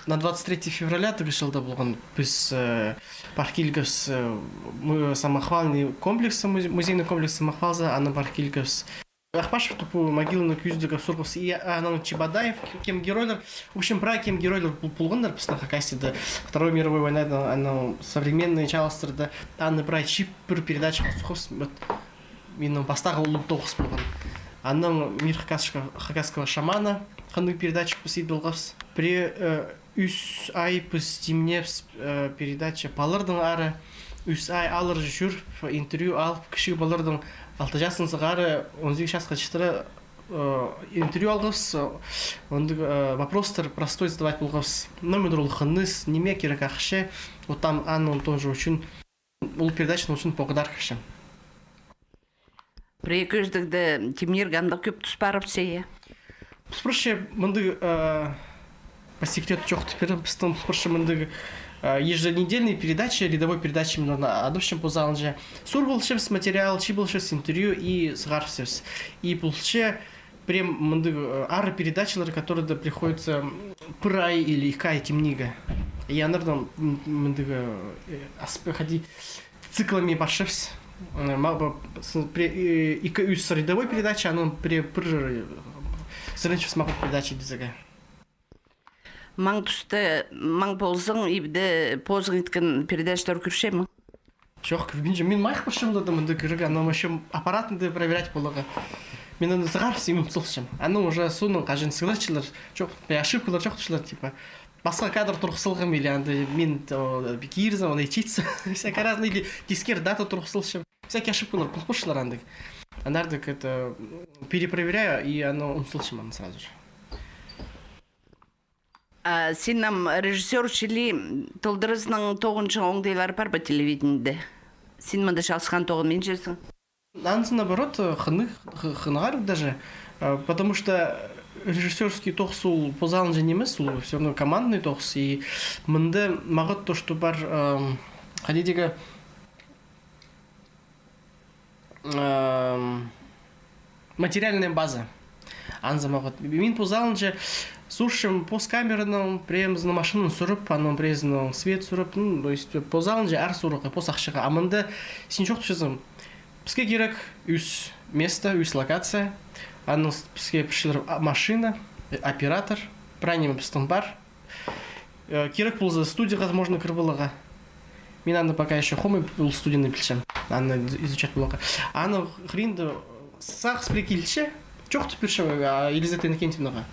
на двадцать третье февраля тігі чылда полған. Піс, э, пар килгебіс, э, мы-, самохвалный комплекс, музе-, музейный комплекс самохвалза, аны пар килгебіс. Ахпашевтің пу могиланы кӧзідіг сурғабыс, и анаң Чебодаев, кем геройлар, в общем, прай кем геройлар пол-, полғаннар пістің Хакасияда Второй мировой войнадаң, анаң современный чааластырда, аны прай чиит пір передачаға сухабыс. Вот. Минің пастағы улуғ тоғыс полған. Анаң «Мир хакасского, хакасского шамана» хынығ передача піс идіп алғабыс. Пірее, э, ӱс ай піс тимнебіс, э, передача палаларның ары. Ӱс ай алар чӧріп, интервью алып, кічіг палаларның алты частаң сығара он сигіс часта читіре, э, интервью алғабыс. Андағ, э, вопростар простой задавать полғабыс. Номер ол хыныс, ниме кирек ахча, вот там аның тоже очень Ол передачаның ӱчӱн погдар кірчем. Пірее кӧзідігде тимнирге андағ кӧп тус парыбысча, я? Піс пірсі мындағ, э, по секрету чоохтап пирем, пістің пірсі мындағ, э, еженедельный передача, рядовой передача, мында адапчам позы алынҷа. Сур полчабыс материал, чи полчабыс интервью и сығарыбысчабыс. И полча Прям мындағ, э, ары передачалар, которые да приходится, м, пір ай или ікі ай тимнирге. И аннаңар, м, мындағ, э, асп-, хайди, циклами парчабыс. Э, ма-, ба-, с-, пре-, э, ікі-ӱс рядовой передача, анаң пре-, пір, э, сіренчебіс мағат передача тізерге. Маң туста, маң ползаң, ибде позың иткен передачалар кӧрчең ме? Чох, кӧрбинчем. Мин майых парчам да, мында кӧрерге, аны ещё аппаратында проверять поларға. Мин аны сығарып салчам, аны уже соонаң хаҷан сығарчалар, чох, пе, ошибкалар чох тіпчелер, типа, пасха кадр турғыс салғам, или анда мин, о, кирзем, аны читсем, всяко разный, или тискер дата турғыс салчам. Всякий ошибкалар пол парчалар андағ. Аннаңар, это, перепроверяю, и аны ӱн салчам аны сразу же. А син ам режиссёр чіли толдыразынаң тоғынҷаң оңдайлар пар ба телевидениеде? Син мында чалысхан тоғынминчазың. Анзы, наоборот, хыны-, хы-, хынығ ары даже, а, потому что режиссёрский тоғыс ол позы алынҷа нимес, ол всё равно командный тоғыс, и мында мағат то, что пар, ам, хайди дее, ам, материальная база. Анзы мағат. Мин позы алынҷа сурчам пос камеранаң, пірее мызының машинанаң сурып, анаң піреезінең свет сурып, ну, то есть позы алынҷа аар сурығға, пос ахчаға. А мында син чоохтапчазың. Піске кирек ӱс место, ӱс локация. Анаң с-, піске пирчелер, а, машина, э, оператор, прай ниме пістің пар. Э, кирек полза, студияға можно кіріп аларға. Мин аны пока ещё хомай, ол студияны пілчем. Аны из-, изучать поларға. Аны хыринда сағыс пірее килче, чоохтап пирче, а, Елизавета Иннокентьевнаға.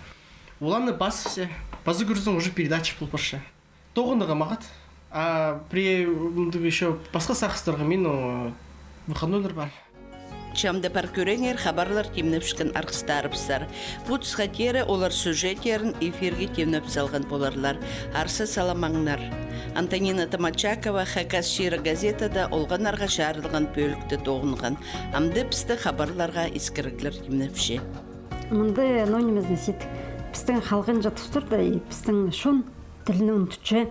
Ол аны пас все, пазы кӧрзең, уже передача пол парча. Тоғынарға мағат. А пірее, м, ещё пасха сағыстарға мин, о, выходнойлар пар. Че амды пар кӧріңер хабарлар тимнепчеткен арғыстарыбыстар. Пу тусха теере олар сюжеттерін эфирге тимнеп салған поларлар. Арса саламаңнар. Антонина Томачакова «Хакас чирі» газетада олғаннарға чарыдылған пӧлікте тоғынған. Амды пісті хабарларға искіріглер тимнепче. Мында, ну, нимезіне сидік. Пістің халғанҷы тустарда и пістің чон тілін ундутча.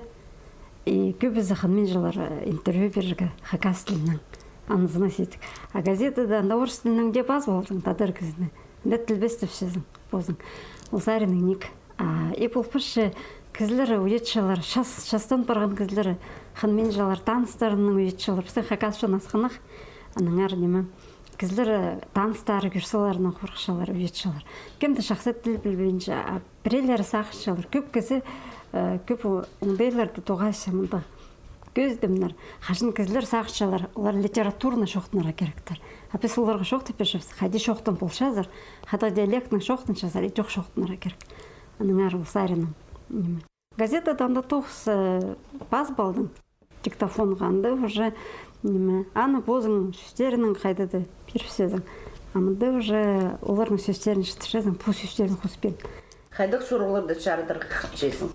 И кӧбізі хынминчалар, э, интервью пирерге хакас тілінең. Анзына сидік. А газетада анда орыс тілінең дее пазып алзаң, тадар кізіні. Анда тілбестепчезің позың. Ол саринаң ниик. А, и пол парча, кізілер уйатчалар, час, частан парған кізілер хынминчалар, таныстарынаң уйатчалар. Пістің хакас чон асхынах, аннаңар ниме. Кізілер, э, таныстары кӧр саларынаң хорыхчалар, уйатчалар. Кем дее чахсы тіл пілбинче, а пірелері сағынчалар. Кӧп кізі, э, кӧп о-, оңдайларны тоғасча мында. Кӧзідімнер, хаҷан кізілер сағынчалар, олар литературный чоохтанарға киректер. А піс оларға чоохтап пирчебіс, хайди чоохтан полчазар, хайдағ диалектнең чоохтанчазар, идӧк чоохтанарға кирек. Аннаңар ол саринаң ниме. Газетада анда тоғыс, э, пазып алдың диктофонға, анда уже, ниме, аны позың сӧстерінең хайда даа пирібізезің. А мында уже оларның сӧстерін читірчезің, пу сӧстерін хоспин. Хайдағ сурығларны чарыдарға хынчазың?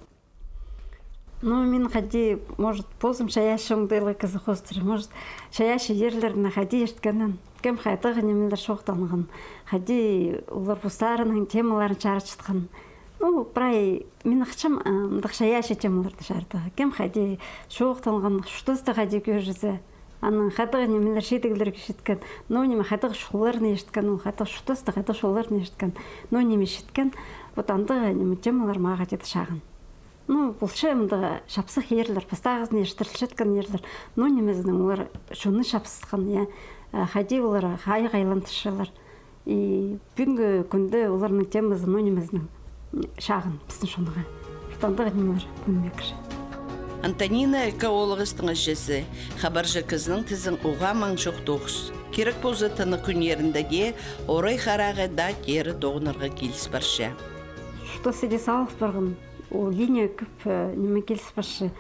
Ну, мин хайди, может, позым чайаачы оңдайлығ кізі хоостыра, может, чайаачы ирлерні хайди ирткенін, кем хайдағ нимелер чоохтанған, хайди олар постарының темаларын чарытчатхан. Ну, прай мин ахчам, а, мындағ чайаачы темаларны чарыдарға. Кем хайди чоохтанған, чуртасты хайди кӧрзе, аның хайдағ нимелер, чидіглерге читкен, ну, ниме, хайдағ чолларны ирткен, ол хайдағ чуртасты, хайдағ чолларны ирткен, ну, ниме читкен, вот андағ ниме темалар мағаа тиді чағын. Ну, полча мындағ чапсых ирлер, пастағызын иртірілчеткен ирлер, ну, нимезінең олар чонны чапсытхан, я, а, хайди олар хайығ айландырчалар. И пӱӱнгі кӱнде оларның темазы, ну, нимезінең, чағын пістің чонға. Андағ нимелер кӧнмекші. Антонина экологтың іҷезі, хабарҷы кізінің тізең уғаа маң чох тоғыс. Кирек полза, тынағ кӱннерінде дее орай харағы даа теере тоғынарға киліс парча. Чуртас иди салыл парған. Ол линия кӧп, э, ниме киліс парча,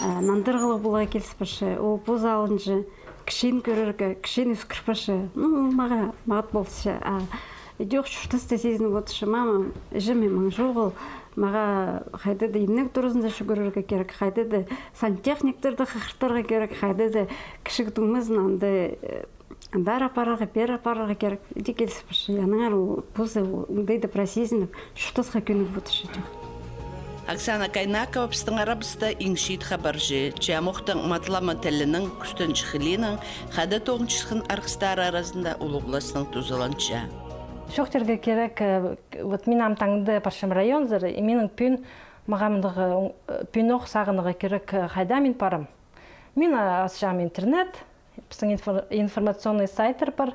э, нандырығлығ поларға киліс парча, ол позы алынҷа, кічіг кӧрерге, кічіг ӧскір парча. Ну, ол мағаа мағат полча. А идӧк чуртаста сизініп одырча, мама, іҷеме маң чоғыл, мағаа хайда даа имнег туразында чӱгӱрерге кирек, хайда даа сантехниктерді хығыртарға кирек, хайда даа кічіг туңмазын анда, э, Андар апарарға, пеер апарарға кирек, иди киліс парча. Аннаңар ол позы оңдайда прай сизініп, чуртасха кӧнігіп одырча. Оксана Кайнакова пістің арабыста иң чиит хабарҷы, че амохтың матлама тілінең, кӱстенҷіг хылиинаң хайда тоғынчатхан арғыстары аразында улуғ класснаң тузаланча. Чоохтирға кирек, э, вот мин ам таңда парчам районзар, и минің пӱӱн, мағаа мындағ, э, пӱӱн ох сағынарға кирек, э, хайда мин парам. Мин, а, асчам интернет, пістің инфор-, информационный сайттар пар,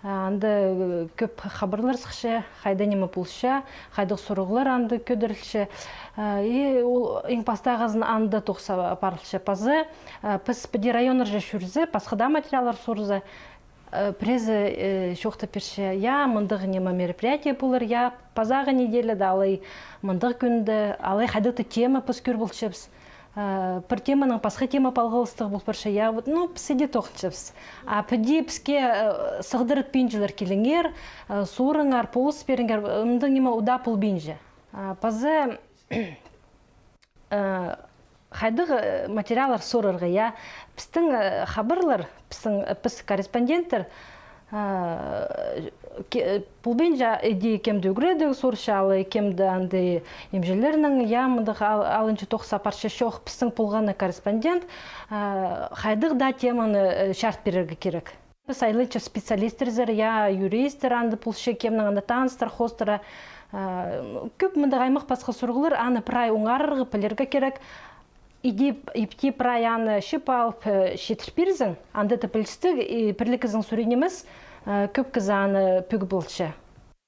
а, анда, э, кӧп хабарлар сыхча, хайда ниме полча, хайдағ сурығлар анда кӧдірілче. А, и ол иң пастағызын анда тоғыс апарылча. Пазы, а, піс піди районнарҷа чӧрзе, пасха даа материаллар сурза, Э, піреезі, э, чоохтап пирче, я, мындағ ниме мероприятие полар, я, пазағы неделяда алай, мындағ кӱнде алай, хайдағ-да тема піс кӧр полчабыс. Э, пір теманаң пасха тема палғалыстығ пол парча, я, вот, ну, піс иди тоғынчабыс. А піди піске, э, сығдыртпинчалар, киліңер, э, сурыңар, полыс пиріңер, мындағ ниме удаа полбинча. А паза, э, хайдағ, э, материаллар сурарға, я. Пістің, э, хабарлар, пістің, э, піс корреспонденттер, э, ке-, э, полбинча, иди кемді ӱгредіг сурча, алай кемді андағ имҷілернең, я, мындағ ал-, алынҷа тоғыс апарча, чох, пістің полған на корреспондент, э, хайдағ даа теманы, э, чарыт пирерге кирек. Піс айланчабыс специалисттерзер, я, юристтер анда полча, кемнің анда таныстар хоостыра. А, кӧп мындағ аймах пасха сурығлар, аны прай оңарарға, пілерге кирек. Иди, ипти прай аны чыып алып, э, читір пирзең, анда даа пілістіг, и пірлігізің сур нимес, э, кӧп кізі аны пӧгіп алча.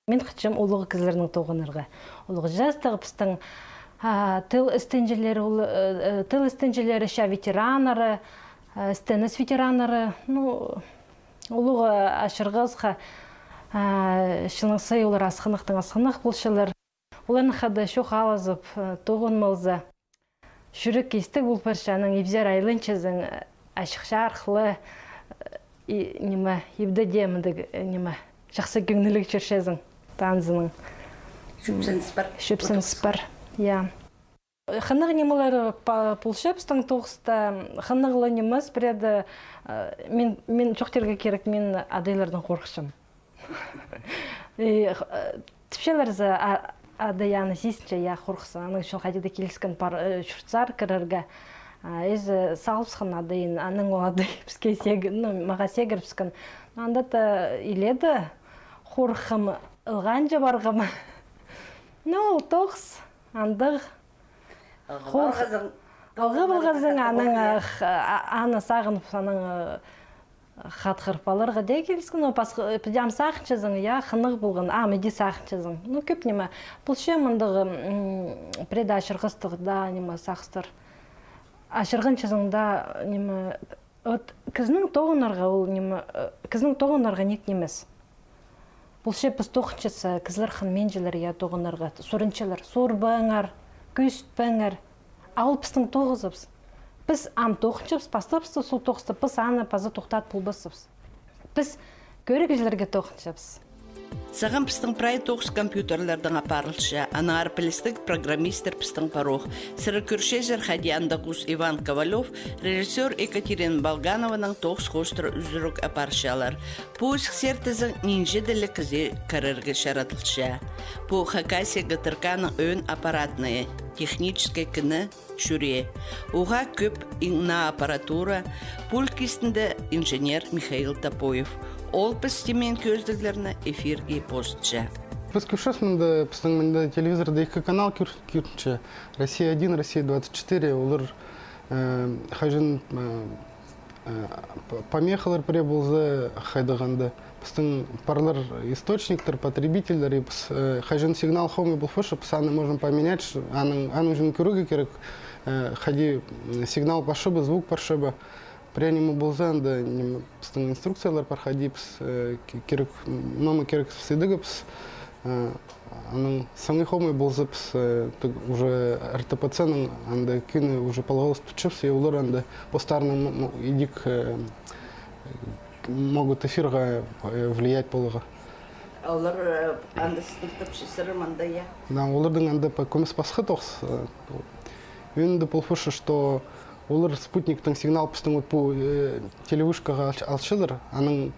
Мин хынчам улуғ кізілернең тоғынарға. Улуғ частығ пістің, а, тіл істенҷілері, ол, э, э, тіл істенҷілері, ча ветераннары, э, істеніс ветераннары, ну, улуғ, э, ачырғасха, а, чылның сай олар асхынахтаң асхынах полчалар. Оларнаң хада чох алызып, э, тоғынмалза, чӱрек истіг пол парча, анаң ибзер айланчазың, э, ачых-чарыхлы, э, и, ниме, ибде дее мындағ, э, ниме, чахсы кӧңніліг чӧрчезің, танызынаң. Чӧпсеніс пар. Чӧпсеніс пар, я. Хынығ нимелер па-, полча пістің тоғыста, хынығ ла нимес, пірееде, э, мин, мин чоохтирға кирек, мин адайлардаң хорыхчам. И, э, тіпчелер за, а, адай аны сизінче, я, хорыхса, аның ӱчӱн хайди даа киліскен пар, э, чуртсар кірерге. А, ізі сағылыбысхан адайын, анаң ол адай піске сег-, ну, мағаа сегірібіскен. Но анда даа иледе хорыххам, ылғанҷа парғам. Ну, ол тоғыс, андағ. Ылғап алғазың, ылғап алғазың, анаң, а, аны сағынып, анаң, а, хатхыр паларға дее киліскен, но пасха, э, піди ам сағынчазың, я, хынығ полған, ам иди сағынчазың. Ну, кӧп ниме. Полча мындағ, м, пірееде ачырғастығ даа, ниме, сағыстар. Ачырғанчазың даа, ниме, вот, кізінің тоғынарға ол, ниме, э, кізінің тоғынарға ниик нимес. Полча піс тоғынчатса, кізілер хынминчалар, я, тоғынарға, сурынчалар, сурбаңар, кӧзітпеңер. А ол пістің тоғызыбыс. Піс ам тоғынчабыс, пастабыс таа сол тоғысты, піс аны паза тохтат полбасчабыс. Піс кӧрігҷілерге тоғынчабыс. Сағам пістің прай тоғыс компьютерлердең апарылча, аннаңар пілістіг программистер пістің парох. Сірер кӧрчезер, хайди андағ ус Иван Ковалёв, режиссёр Екатерина Болганованың тоғыс хоостыра ӱзӱрік апарчалар. Пу ӧсіксер тізең нинҷе тілліг кізее кірерге чарадылча. Пу Хакасия ГТРК-ның ӧӧн аппаратнайы, техническай кіні чӱрее. Уғаа кӧп иң наа аппаратура, пульт кистінде инженер Михаил Топоев. Ол піс тимеен кӧзідіглерні эфирге позытча. Піс кӧрчебіс мында, пістің мында телевизорда ікі канал кӧр-, кӧрінче. Россия один, Россия двадцать четыре, олар, э, хайҷан, э, Э, п-, помехалар пірее полза, хайдағ анда. Пістің парлар источниктер, потребительлер, и піс, э, хайҷан сигнал хомай пол парча, піс аны можем поменять, ш-, аның, аның ӱчӱн кӧрерге кирек, э, хайди, м, сигнал парча ба, звук парча ба. Пірее ниме полза, анда, ниме, пістің инструкциялар пар, хайди піс, э, ки-, кирек, м, нома кирек сыйдығ піс, э, Аның саңай хомай полза, піс, э, тіг уже РТПЦ-ның анда кӱні уже палғалыс тутчабыс, и олар анда постарының м-, м-, идӧк, э, могут эфирға, э, влиять поларға. Олар, э, анда сыныхтапча сірер мында, я? Да, олардың анда по-, кӧмес пасха тоғыс, э, ӧӧнінде пол парча, что олар спутниктің сигнал пістің вот пу, э, телевышкаға алч-, алчалар, анаң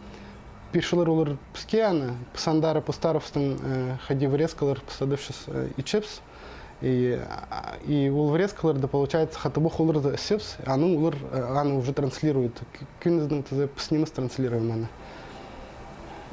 пирчелер олар піске аны, піс андар постарыбыстың, э, хайди врезкалар піс адапчабыс, э, итчебіс. И, а, и ол врезкаларды, получается, хатабох оларда ісчебіс, анаң олар, э, аны уже транслируют. Кӱ-, кӱнізінең тізе піс нимес транслируем аны.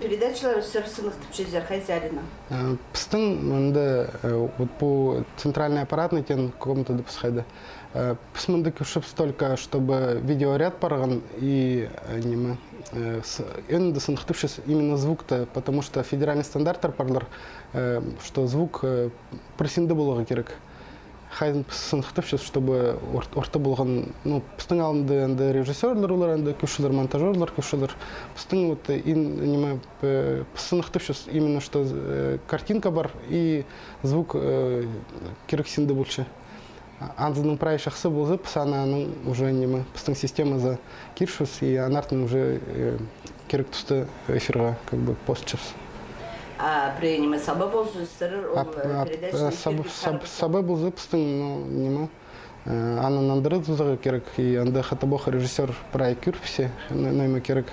Передачалар сірер сыныхтапчазар, хайзы арынаң? Э, пістің мында, э, вот пу центральный аппаратный теен комнатада піс хайда. Э, піс мында кӧрчебіс только, чтобы видеоряд парған и, э, ниме, э, с-, ӧӧнінде сыныхтапчабыс именно звукты, потому что федеральный стандарттар парлар, э, что звук, э, пір синде поларға кирек. Хайзын піс сыныхтапчабыс, чтобы орт-, орта полған, ну, пістің алнында анда режиссёрлар олар, анда кӧрчелер, монтажёрлар кӧрчелер. Пістің вот, э, ин, ниме, э, піс сыныхтапчабыс именно, что, э, картинка пар и звук, э, кирексінде полча. А-, анзының прай чахсы полза, піс аны, аның уже, ниме, пістің системазар кирчебіс, и аннаңар уже, э, кирек туста эфирға, как бы, постчабыс. А пірее ниме саба полза, сірер ол, э, передачаны саба полза, пістің, ну, ниме, э, аны нандыра тузарға кирек, и анда хатабох режиссёр прай кӧріпче, ну, ниме кирек,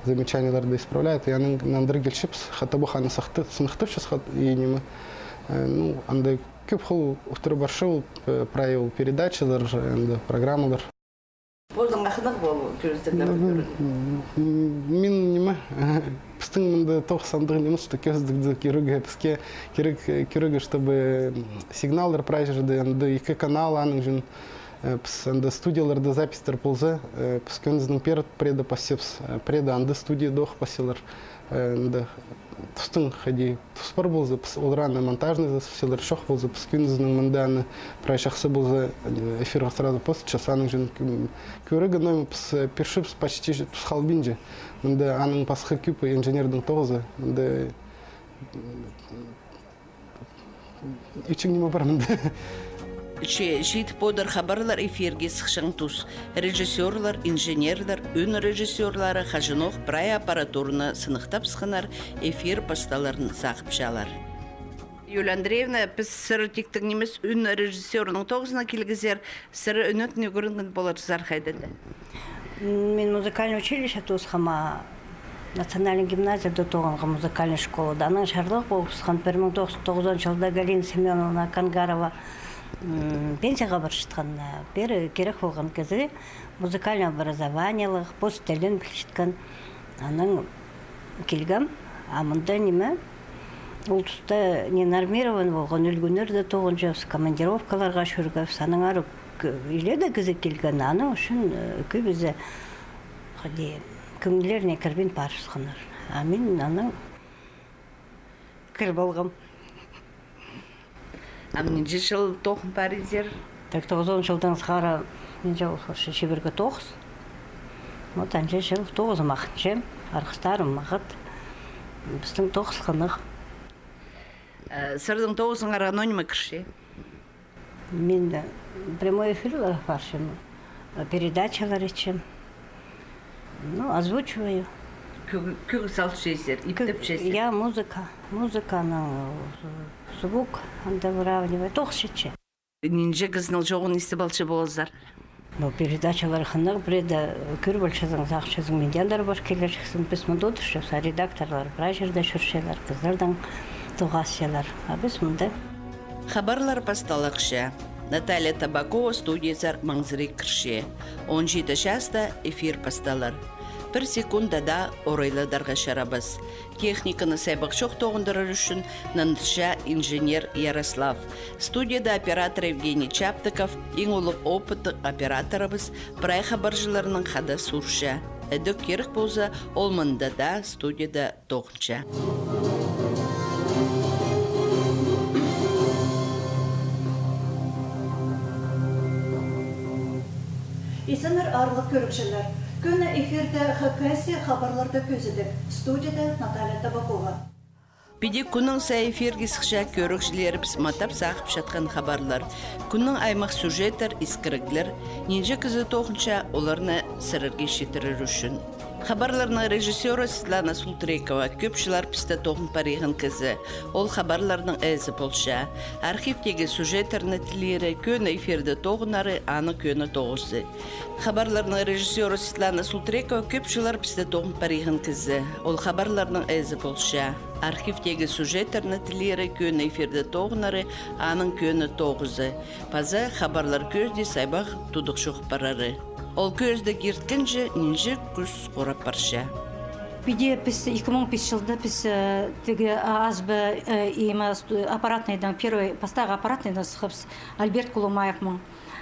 замечаниелерді исправляет, и анаң нандыра килчебіс, хатабох аны сахты-, сыныхтапчабыс, и ниме, э, ну, анда кӧп хол утыр парча ол, э, прай ол передачалар, анда программалар. Ползаң, хынығ пол, кӧзідіглерді кӧрерге. Мин, ниме, пістің мында тоғыс андағ нимес, что кӧзідігді кӧрерге, піске кирек, э, кӧрерге, чтобы, м, сигналлар прай чирде, анда ікі канал, аның ӱчӱн, э, піс анда студияларда записьтер полза, э, піс кӧнізінең пер-, пірееде пасчабыс, э, пірееде анда студияда ох пасчалар. Э, анда тустың хайди тус пар полза, піс оларны монтажный засып салчалар, чох полза, піс кӧнізінең мында аны прай чахсы полза, э, эфирға сразу постчабыс, аның ӱчӱн кӧ-, кӧрерге, ну, піс, э, пирчебіс почти тус халбинча. Мында аның пасха кӧп инженернің тоғызы. Мында, м, Ӱчӱн ниме пар мында. Че читіп одыр хабарлар эфирге сыхчаң тус. Режиссёрлар, инженерлер, ӱн режиссёрлары хаҷанох прай аппаратураны сыныхтап сыхханнар, эфир пасталарын сағыпчалар. Юлия Андреевна, піс сірер тиктең нимес ӱн режиссёрының тоғызына килгезер, сірер ӱнетін ӱгренген поларзар хайда-да? Мин музыкальный училище тоосхам, а национальный гимназияда тоғынғам, музыкальный школада. Анаң чарлығ полыбысхан пір муң тоғыс чӱс тоғызон чылда Галина Семёновна Кангарова, м, пенсияға парчатхан, а, пеер кирек полған кізі, музыкальный образованиелығ, пос тілін пілчеткен. Анаң килгем, а мында ниме, ол туста ненормированный полған, ӱлгӱннерде тоғынҷабыс, командировкаларға чӧргебіс, аннаңар кӧ-, иледе кізі килген, аның ӱчӱн, э, кӧбізі хайди кӧңнілеріне кірбин парыбысханнар. А мин анаң кір полғам. Ам нинҷе чыл тоғын парирзар? Так, тоғызон чылдаң сығара, нинҷе ол, чибіргі тоғыс. Вот, анҷа чыл тоғызым ағынча, арғыстарым мағат. Пістің тоғыс хынығ. Э, сірернің тоғызыңар ниме кірче? Мин, э, прямой эфирлерге парчам, э, передачалар итчем. Ну, озвучиваю. Кӧг-, кӧг салчазар, иптепчезер. Я, музыка, музыканың, э, звук, анда выравниваю, тоғыс итче. Нинҷе кізінің чоғын истіп алча поларзар? Ну, передачалар хынығ, пірееде кӧр полчазың, сағынчазың, миндең андар пар килерҷіксің. Піс мында одырчабыс, а редакторлар прай чирде чӧрчелер, кызлардаң тоғасчалар. А піс мында. Хабарлар пасталча. Наталья Табакова студиязар маңзырай кірче. Он читі часта эфир пасталар. Пір секунд даа орайладарға чарабас. Техниканы сайбах чох тоғындырар ӱчӱн нандырча инженер Ярослав. Студияда оператор Евгений Чаптыков, иң улуғ опыттығ операторыбыс, прай хабарҷыларнаң хада суурча. Ідӧк кирек полза, ол мында даа, студияда тоғынча. Изеннер, аарлығ кӧрігҷілер. Кӧні эфирде Хакасия хабарларда кӧзідіг. Студияда Наталья Табакова. Піди кӱннің сай эфирге сыхча кӧрігҷілерібіс матап сағыпчатхан хабарлар. Кӱннің аймах сюжеттер, искіріглер, нинҷе кізі тоғынча, оларны сірерге читірер ӱчӱн. Хабарларның режиссёры Светлана Султрекова кӧп чыллар пісте тоғын париған кізі. Ол хабарларның ээзі полча. Архивтегі сюжеттерні тілирі, кӧні эфирде тоғынары, аның кӧні тоғызы. Хабарларның режиссёры Светлана Султрекова кӧп чыллар пісте тоғын париған кізі. Ол хабарларның ээзі полча. Архивтегі сюжеттерні тілирі, кӧні эфирде тоғынары, аның кӧні тоғызы. Паза хабарлар кӧзідіг сайбах тудығ чоох парары. Ол кӧзідіг ирткенҷе нинҷе кӱс хорап парча. Піди піс ікі муң пис чылда піс, э, тігі А С Б, э, име, сту-, аппаратнайдаң, первый, пастағы аппаратнайдаң сыххабыс Альберт Кулумаевнаң.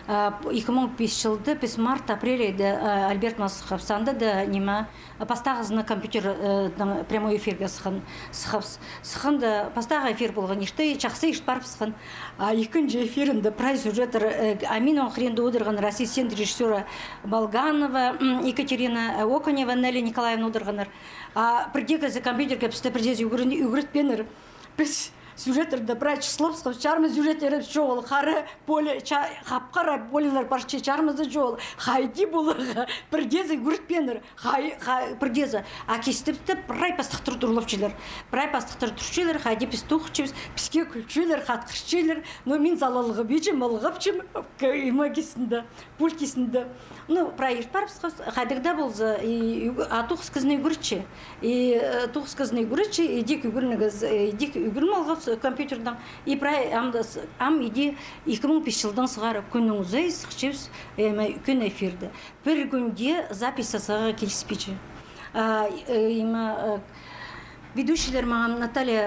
А, п-, ікі муң пис чылда піс март-апрель айда, а, Альберт мазых сыххабыс, анда даа ниме, а, пастағызына компьютер, э, даң прямой эфирге сыххан, сыххабыс. Сыхханда пастағы эфир полған, иртті, чахсы ирт парыбысхан. А ікінҷі эфирінде прай сюжеттер, э, а мин оң хыринда одырғаннар ассистент режиссёра Болганова, м, Екатерина, э, Оконева Нелли Николаевна одырғаннар. А пірдеезі компьютерге пісті пірдеезі ӱгрен-, ӱгретпееннер. Піс сюжеттерді прай чыслабысхабыс, чарым сюжеттерібіс чоғыл, хара поле, ча-, хап-хара полелер парча, чарымызы чоғыл. Хайди поларға, пірдеезі ӱгретпееннер, хай-, хай-, пірдеезі. А кистепте прай пастыхтар турлапчалар. Прай пастыхтар турчалар, хайди піс тоғынчабыс, піске кӱлчелер, хатхырчалар. Но мин залалығып иҷем, ылғапчам, к-, има кистінде. Пульт кистінде. Ну, прай ирт парыбысхабыс, хайдағ даа полза, и, ӱг-, а тоғыс кізіні ӱгретче. И, э, тоғыс кізіні ӱгретче, идӧк ӱгренерге, э, идӧк ӱгреніп алғабыс компьютердең. И прай ам даа с-, ам иди ікі муң пис чылдаң сығара кӱннің узай сыхчабыс, э, ме-, кӱн эфирде. Пір кӱнде запись сағаа киліспинче. А, э, има, э, ведущийлер мағаа Наталья,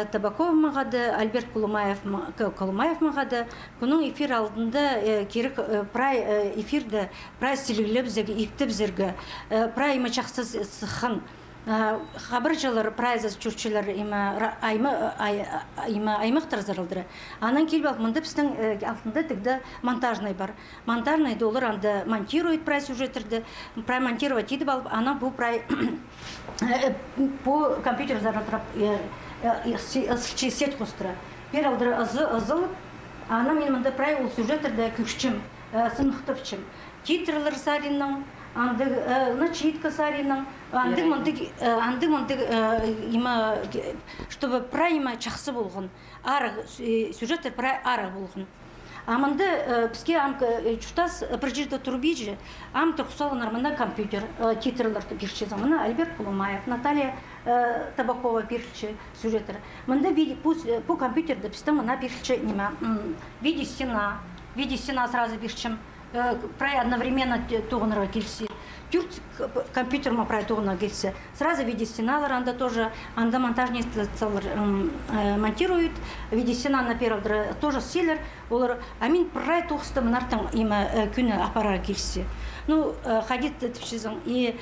э, Табакова мағаа даа, Альберт Кулумаев ма-, К-, Кулумаев мағаа даа, кӱннің эфир алнында, э, кирек, э, прай, э, эфирде прай сіліглебізерге, иптебізерге, э, прай има чахсы с-, сыххан. Э, хабарҷылар прайзы чӧрчелер има ра-, айма-, ай-, а-, има аймахтарзар алдыра. Анаң киліп алып, мында пістің, э, алтында тігде монтажный пар. Монтажныйда олар анда монтирует прай сюжеттерді, прай монтировать идіп алып, анаң пу прай, э, пу компьютерзар адырап, э, э, ысчи-, ысчи сеть хоостыра. Пеер алдыра ызы-, ызылып, анаң мин мында прай ол сюжеттерді кӧрчем, э, сыныхтапчам. Титрлар саринаң, андағ, э, начитка саринаң, андағ мындағ, э, андағ мындағ, э, има, э, чтобы прай има чахсы полған. Арығ, э, сюжеттер прай арығ полған. А мында, э, піске ам, э, чуртас, э, пір чирде турбинча, ам турғыс салғаннар мына компьютер, э, титрларны пирчезің. Мына Альберт Кулумаев, Наталья, э, Табакова пирче сюжеттер. Мында виде-, пу с-, э, пу компьютерде пістің мына пирче ниме, м, видеостена, видеостена сразу пирчем. Э, прай одновременно т-, тоғынарға килісче. Тӧрт к-, п-, компьютер ма прай тоғынарға килісче. Сразу видеостеналар анда тоже, анда монтажниктер, м, э, монтируют, видеостенаны пеер алдыра тоже сілер, олар, а мин прай тоғысты мынартын има, э, кӱні апарарға килісче. Ну, э, хайди т-, тіпчезің, и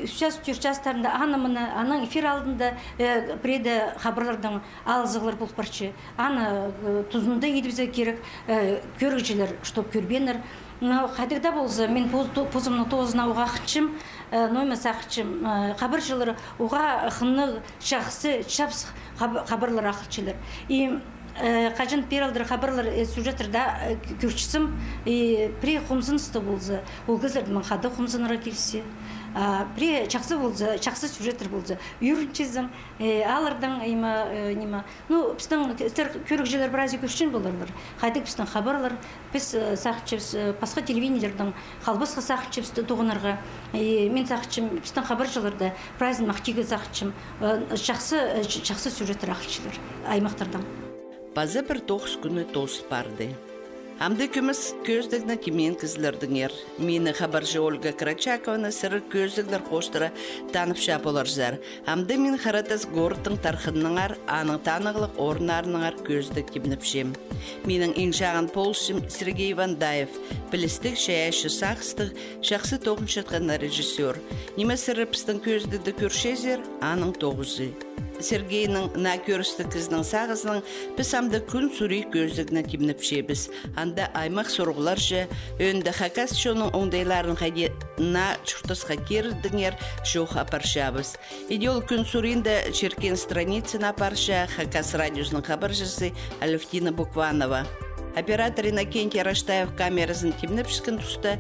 час, тӧрт частарында аны-мыны, анаң эфир алнында, э, пірееде хабарларның алызығлар пол парча. Аны, э, тузында идібізерге кирек, э, кӧрігҷілер, чтоб кӧрбееннер. Но хайдағ даа полза, мин пу-, ту-, позымның тоғызына уғаа хынчам, э, но ниме сағынчам, э, хабарҷылар уғаа хынығ, чахсы, чапсых хаб-, хабарлар ахылчалар. И, э, хаҷан пеер алдыра хабарлар, э, сюжеттерде, э, кӧ-, кӧрчезім, и пірее хомзынысты полза, ол кізілердең мин хада хомзынарға килісче. А пірее чахсы полза, чахсы сюжеттер полза, ӧрінчезің, э, алардаң, има, э, ниме, Ну, пістің к-, сірер кӧрігҷілер прайзы кӧрчең поларлар. Хайдағ пістің хабарлар, піс, э, сағынчабыс, э, пасха телевидениелердең халбасха сағынчабыс т-, тоғынарға. И мин сағынчам, пістің хабарҷыларны прайзын махтирға сағынчам. Э, чахсы, э, ч-, чахсы сюжеттер ахылчалар аймахтардаң. Паза пір тоғыс кӱні тоозыл парды. Амды кӧмес кӧзідігні тимнеен кізілердеңер. Мині хабарҷы Ольга Крачакованы сірер кӧзідіглер хоостыра танып чаа поларзар. Амды мин Харатас городтың тархынынаңар, аның танығлығ орыннарынаңар кӧзідіг тимнепчем. Минің иң чағын полысчым Сергей Вандаев, пілістіг, чайаачы сағыстығ, чахсы тоғынчатхан режиссёр. Ниме сірер пістің кӧзідігде кӧрчезер, аның тоғызы. Сергейнің, наа кӧрістіг кізінің сағызынаң, піс амды «Кӱн сурии» кӧзідігні тимнепчебіс. Анда аймах сурығларҷа, ӧӧнде хакас чонның оңдайларын хайди наа чуртасха кирердеңер чоох апарчабыс. Иди ол «Кӱн суриинда» чиркеен страницаны апарча Хакас радиозының хабарҷызы Алевтина Букванова. Оператор Иннокентий Раштаев камеразын тимнепчеткен туста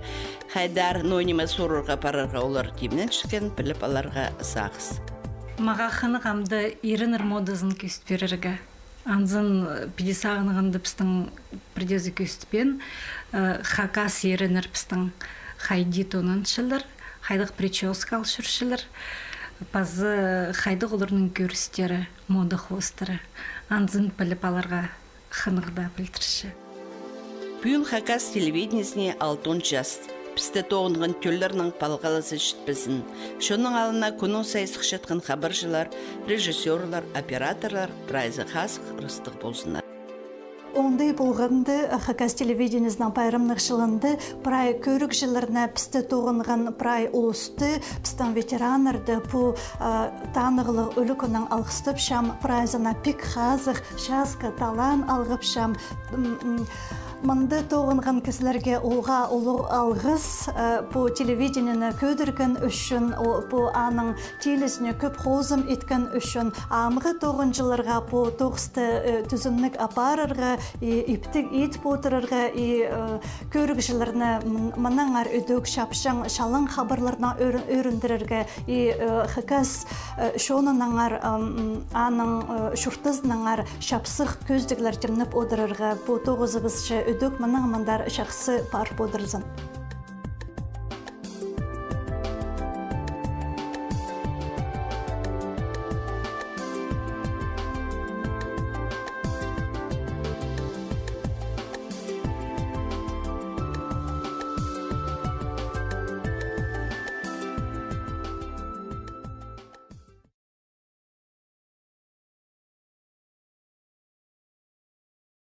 хайдар, ноо ниме сурарға парарға олар тимненчеткен, піліп аларға сағыс. Мағаа хынығ амды иреннер модазын кӧзіт пирерге. Анзын, э, піди сағынғанда пістің пірдеезі кӧзітпеен, э, хакас иреннер пістің хайди тоонанчалар, хайдағ причёска ал чӧрчелер, паза хайдағ оларның кӧрістері, мода хоостары. Анзын піліп аларға хынығ даа пілдірче. Пӱӱн хакас телевидениезіне алтон час. Пісте тоғынған тӧллернің палғалызы чітпезін. Чонның алнына кӱннің сай сыхчатхан хабарҷылар, режиссёрлар, операторлар прайзы хазых ырыстығ ползыннар. Оңдай полғанда, э, Хакас телевидениезінің пайрамнығ чылында прай кӧрігҷілерні, пісті тоғынған прай улусты, пістің ветераннарды, пу, э, танығлығ ӱлӱкӱннең алғыстапчам, прайзына пик хазых часхы талаан алғапчам. М, м, мында тоғынған кізілерге улуғ, улуғ алғыс, э, пу телевидениені кӧдірген ӱчӱн, о, пу аның тилізіне кӧп хозым иткен ӱчӱн. Амғы тоғынҷыларға пу тоғысты, э, тӱзімніг апарарға, и иптіг ит полтырарға, и, э, кӧрігҷілерні м-, мынаңар ідӧк чапчаң чалаң хабарларнаң ӧр-, ӧріндірерге, и, э, хакас, э, чонынаңар, м, аның, э, чуртазынаңар чапсых кӧзідіглер тимнеп одырарға. Пу тоғызыбысча ідӧк мынаң мындар чахсы пар полтырзын.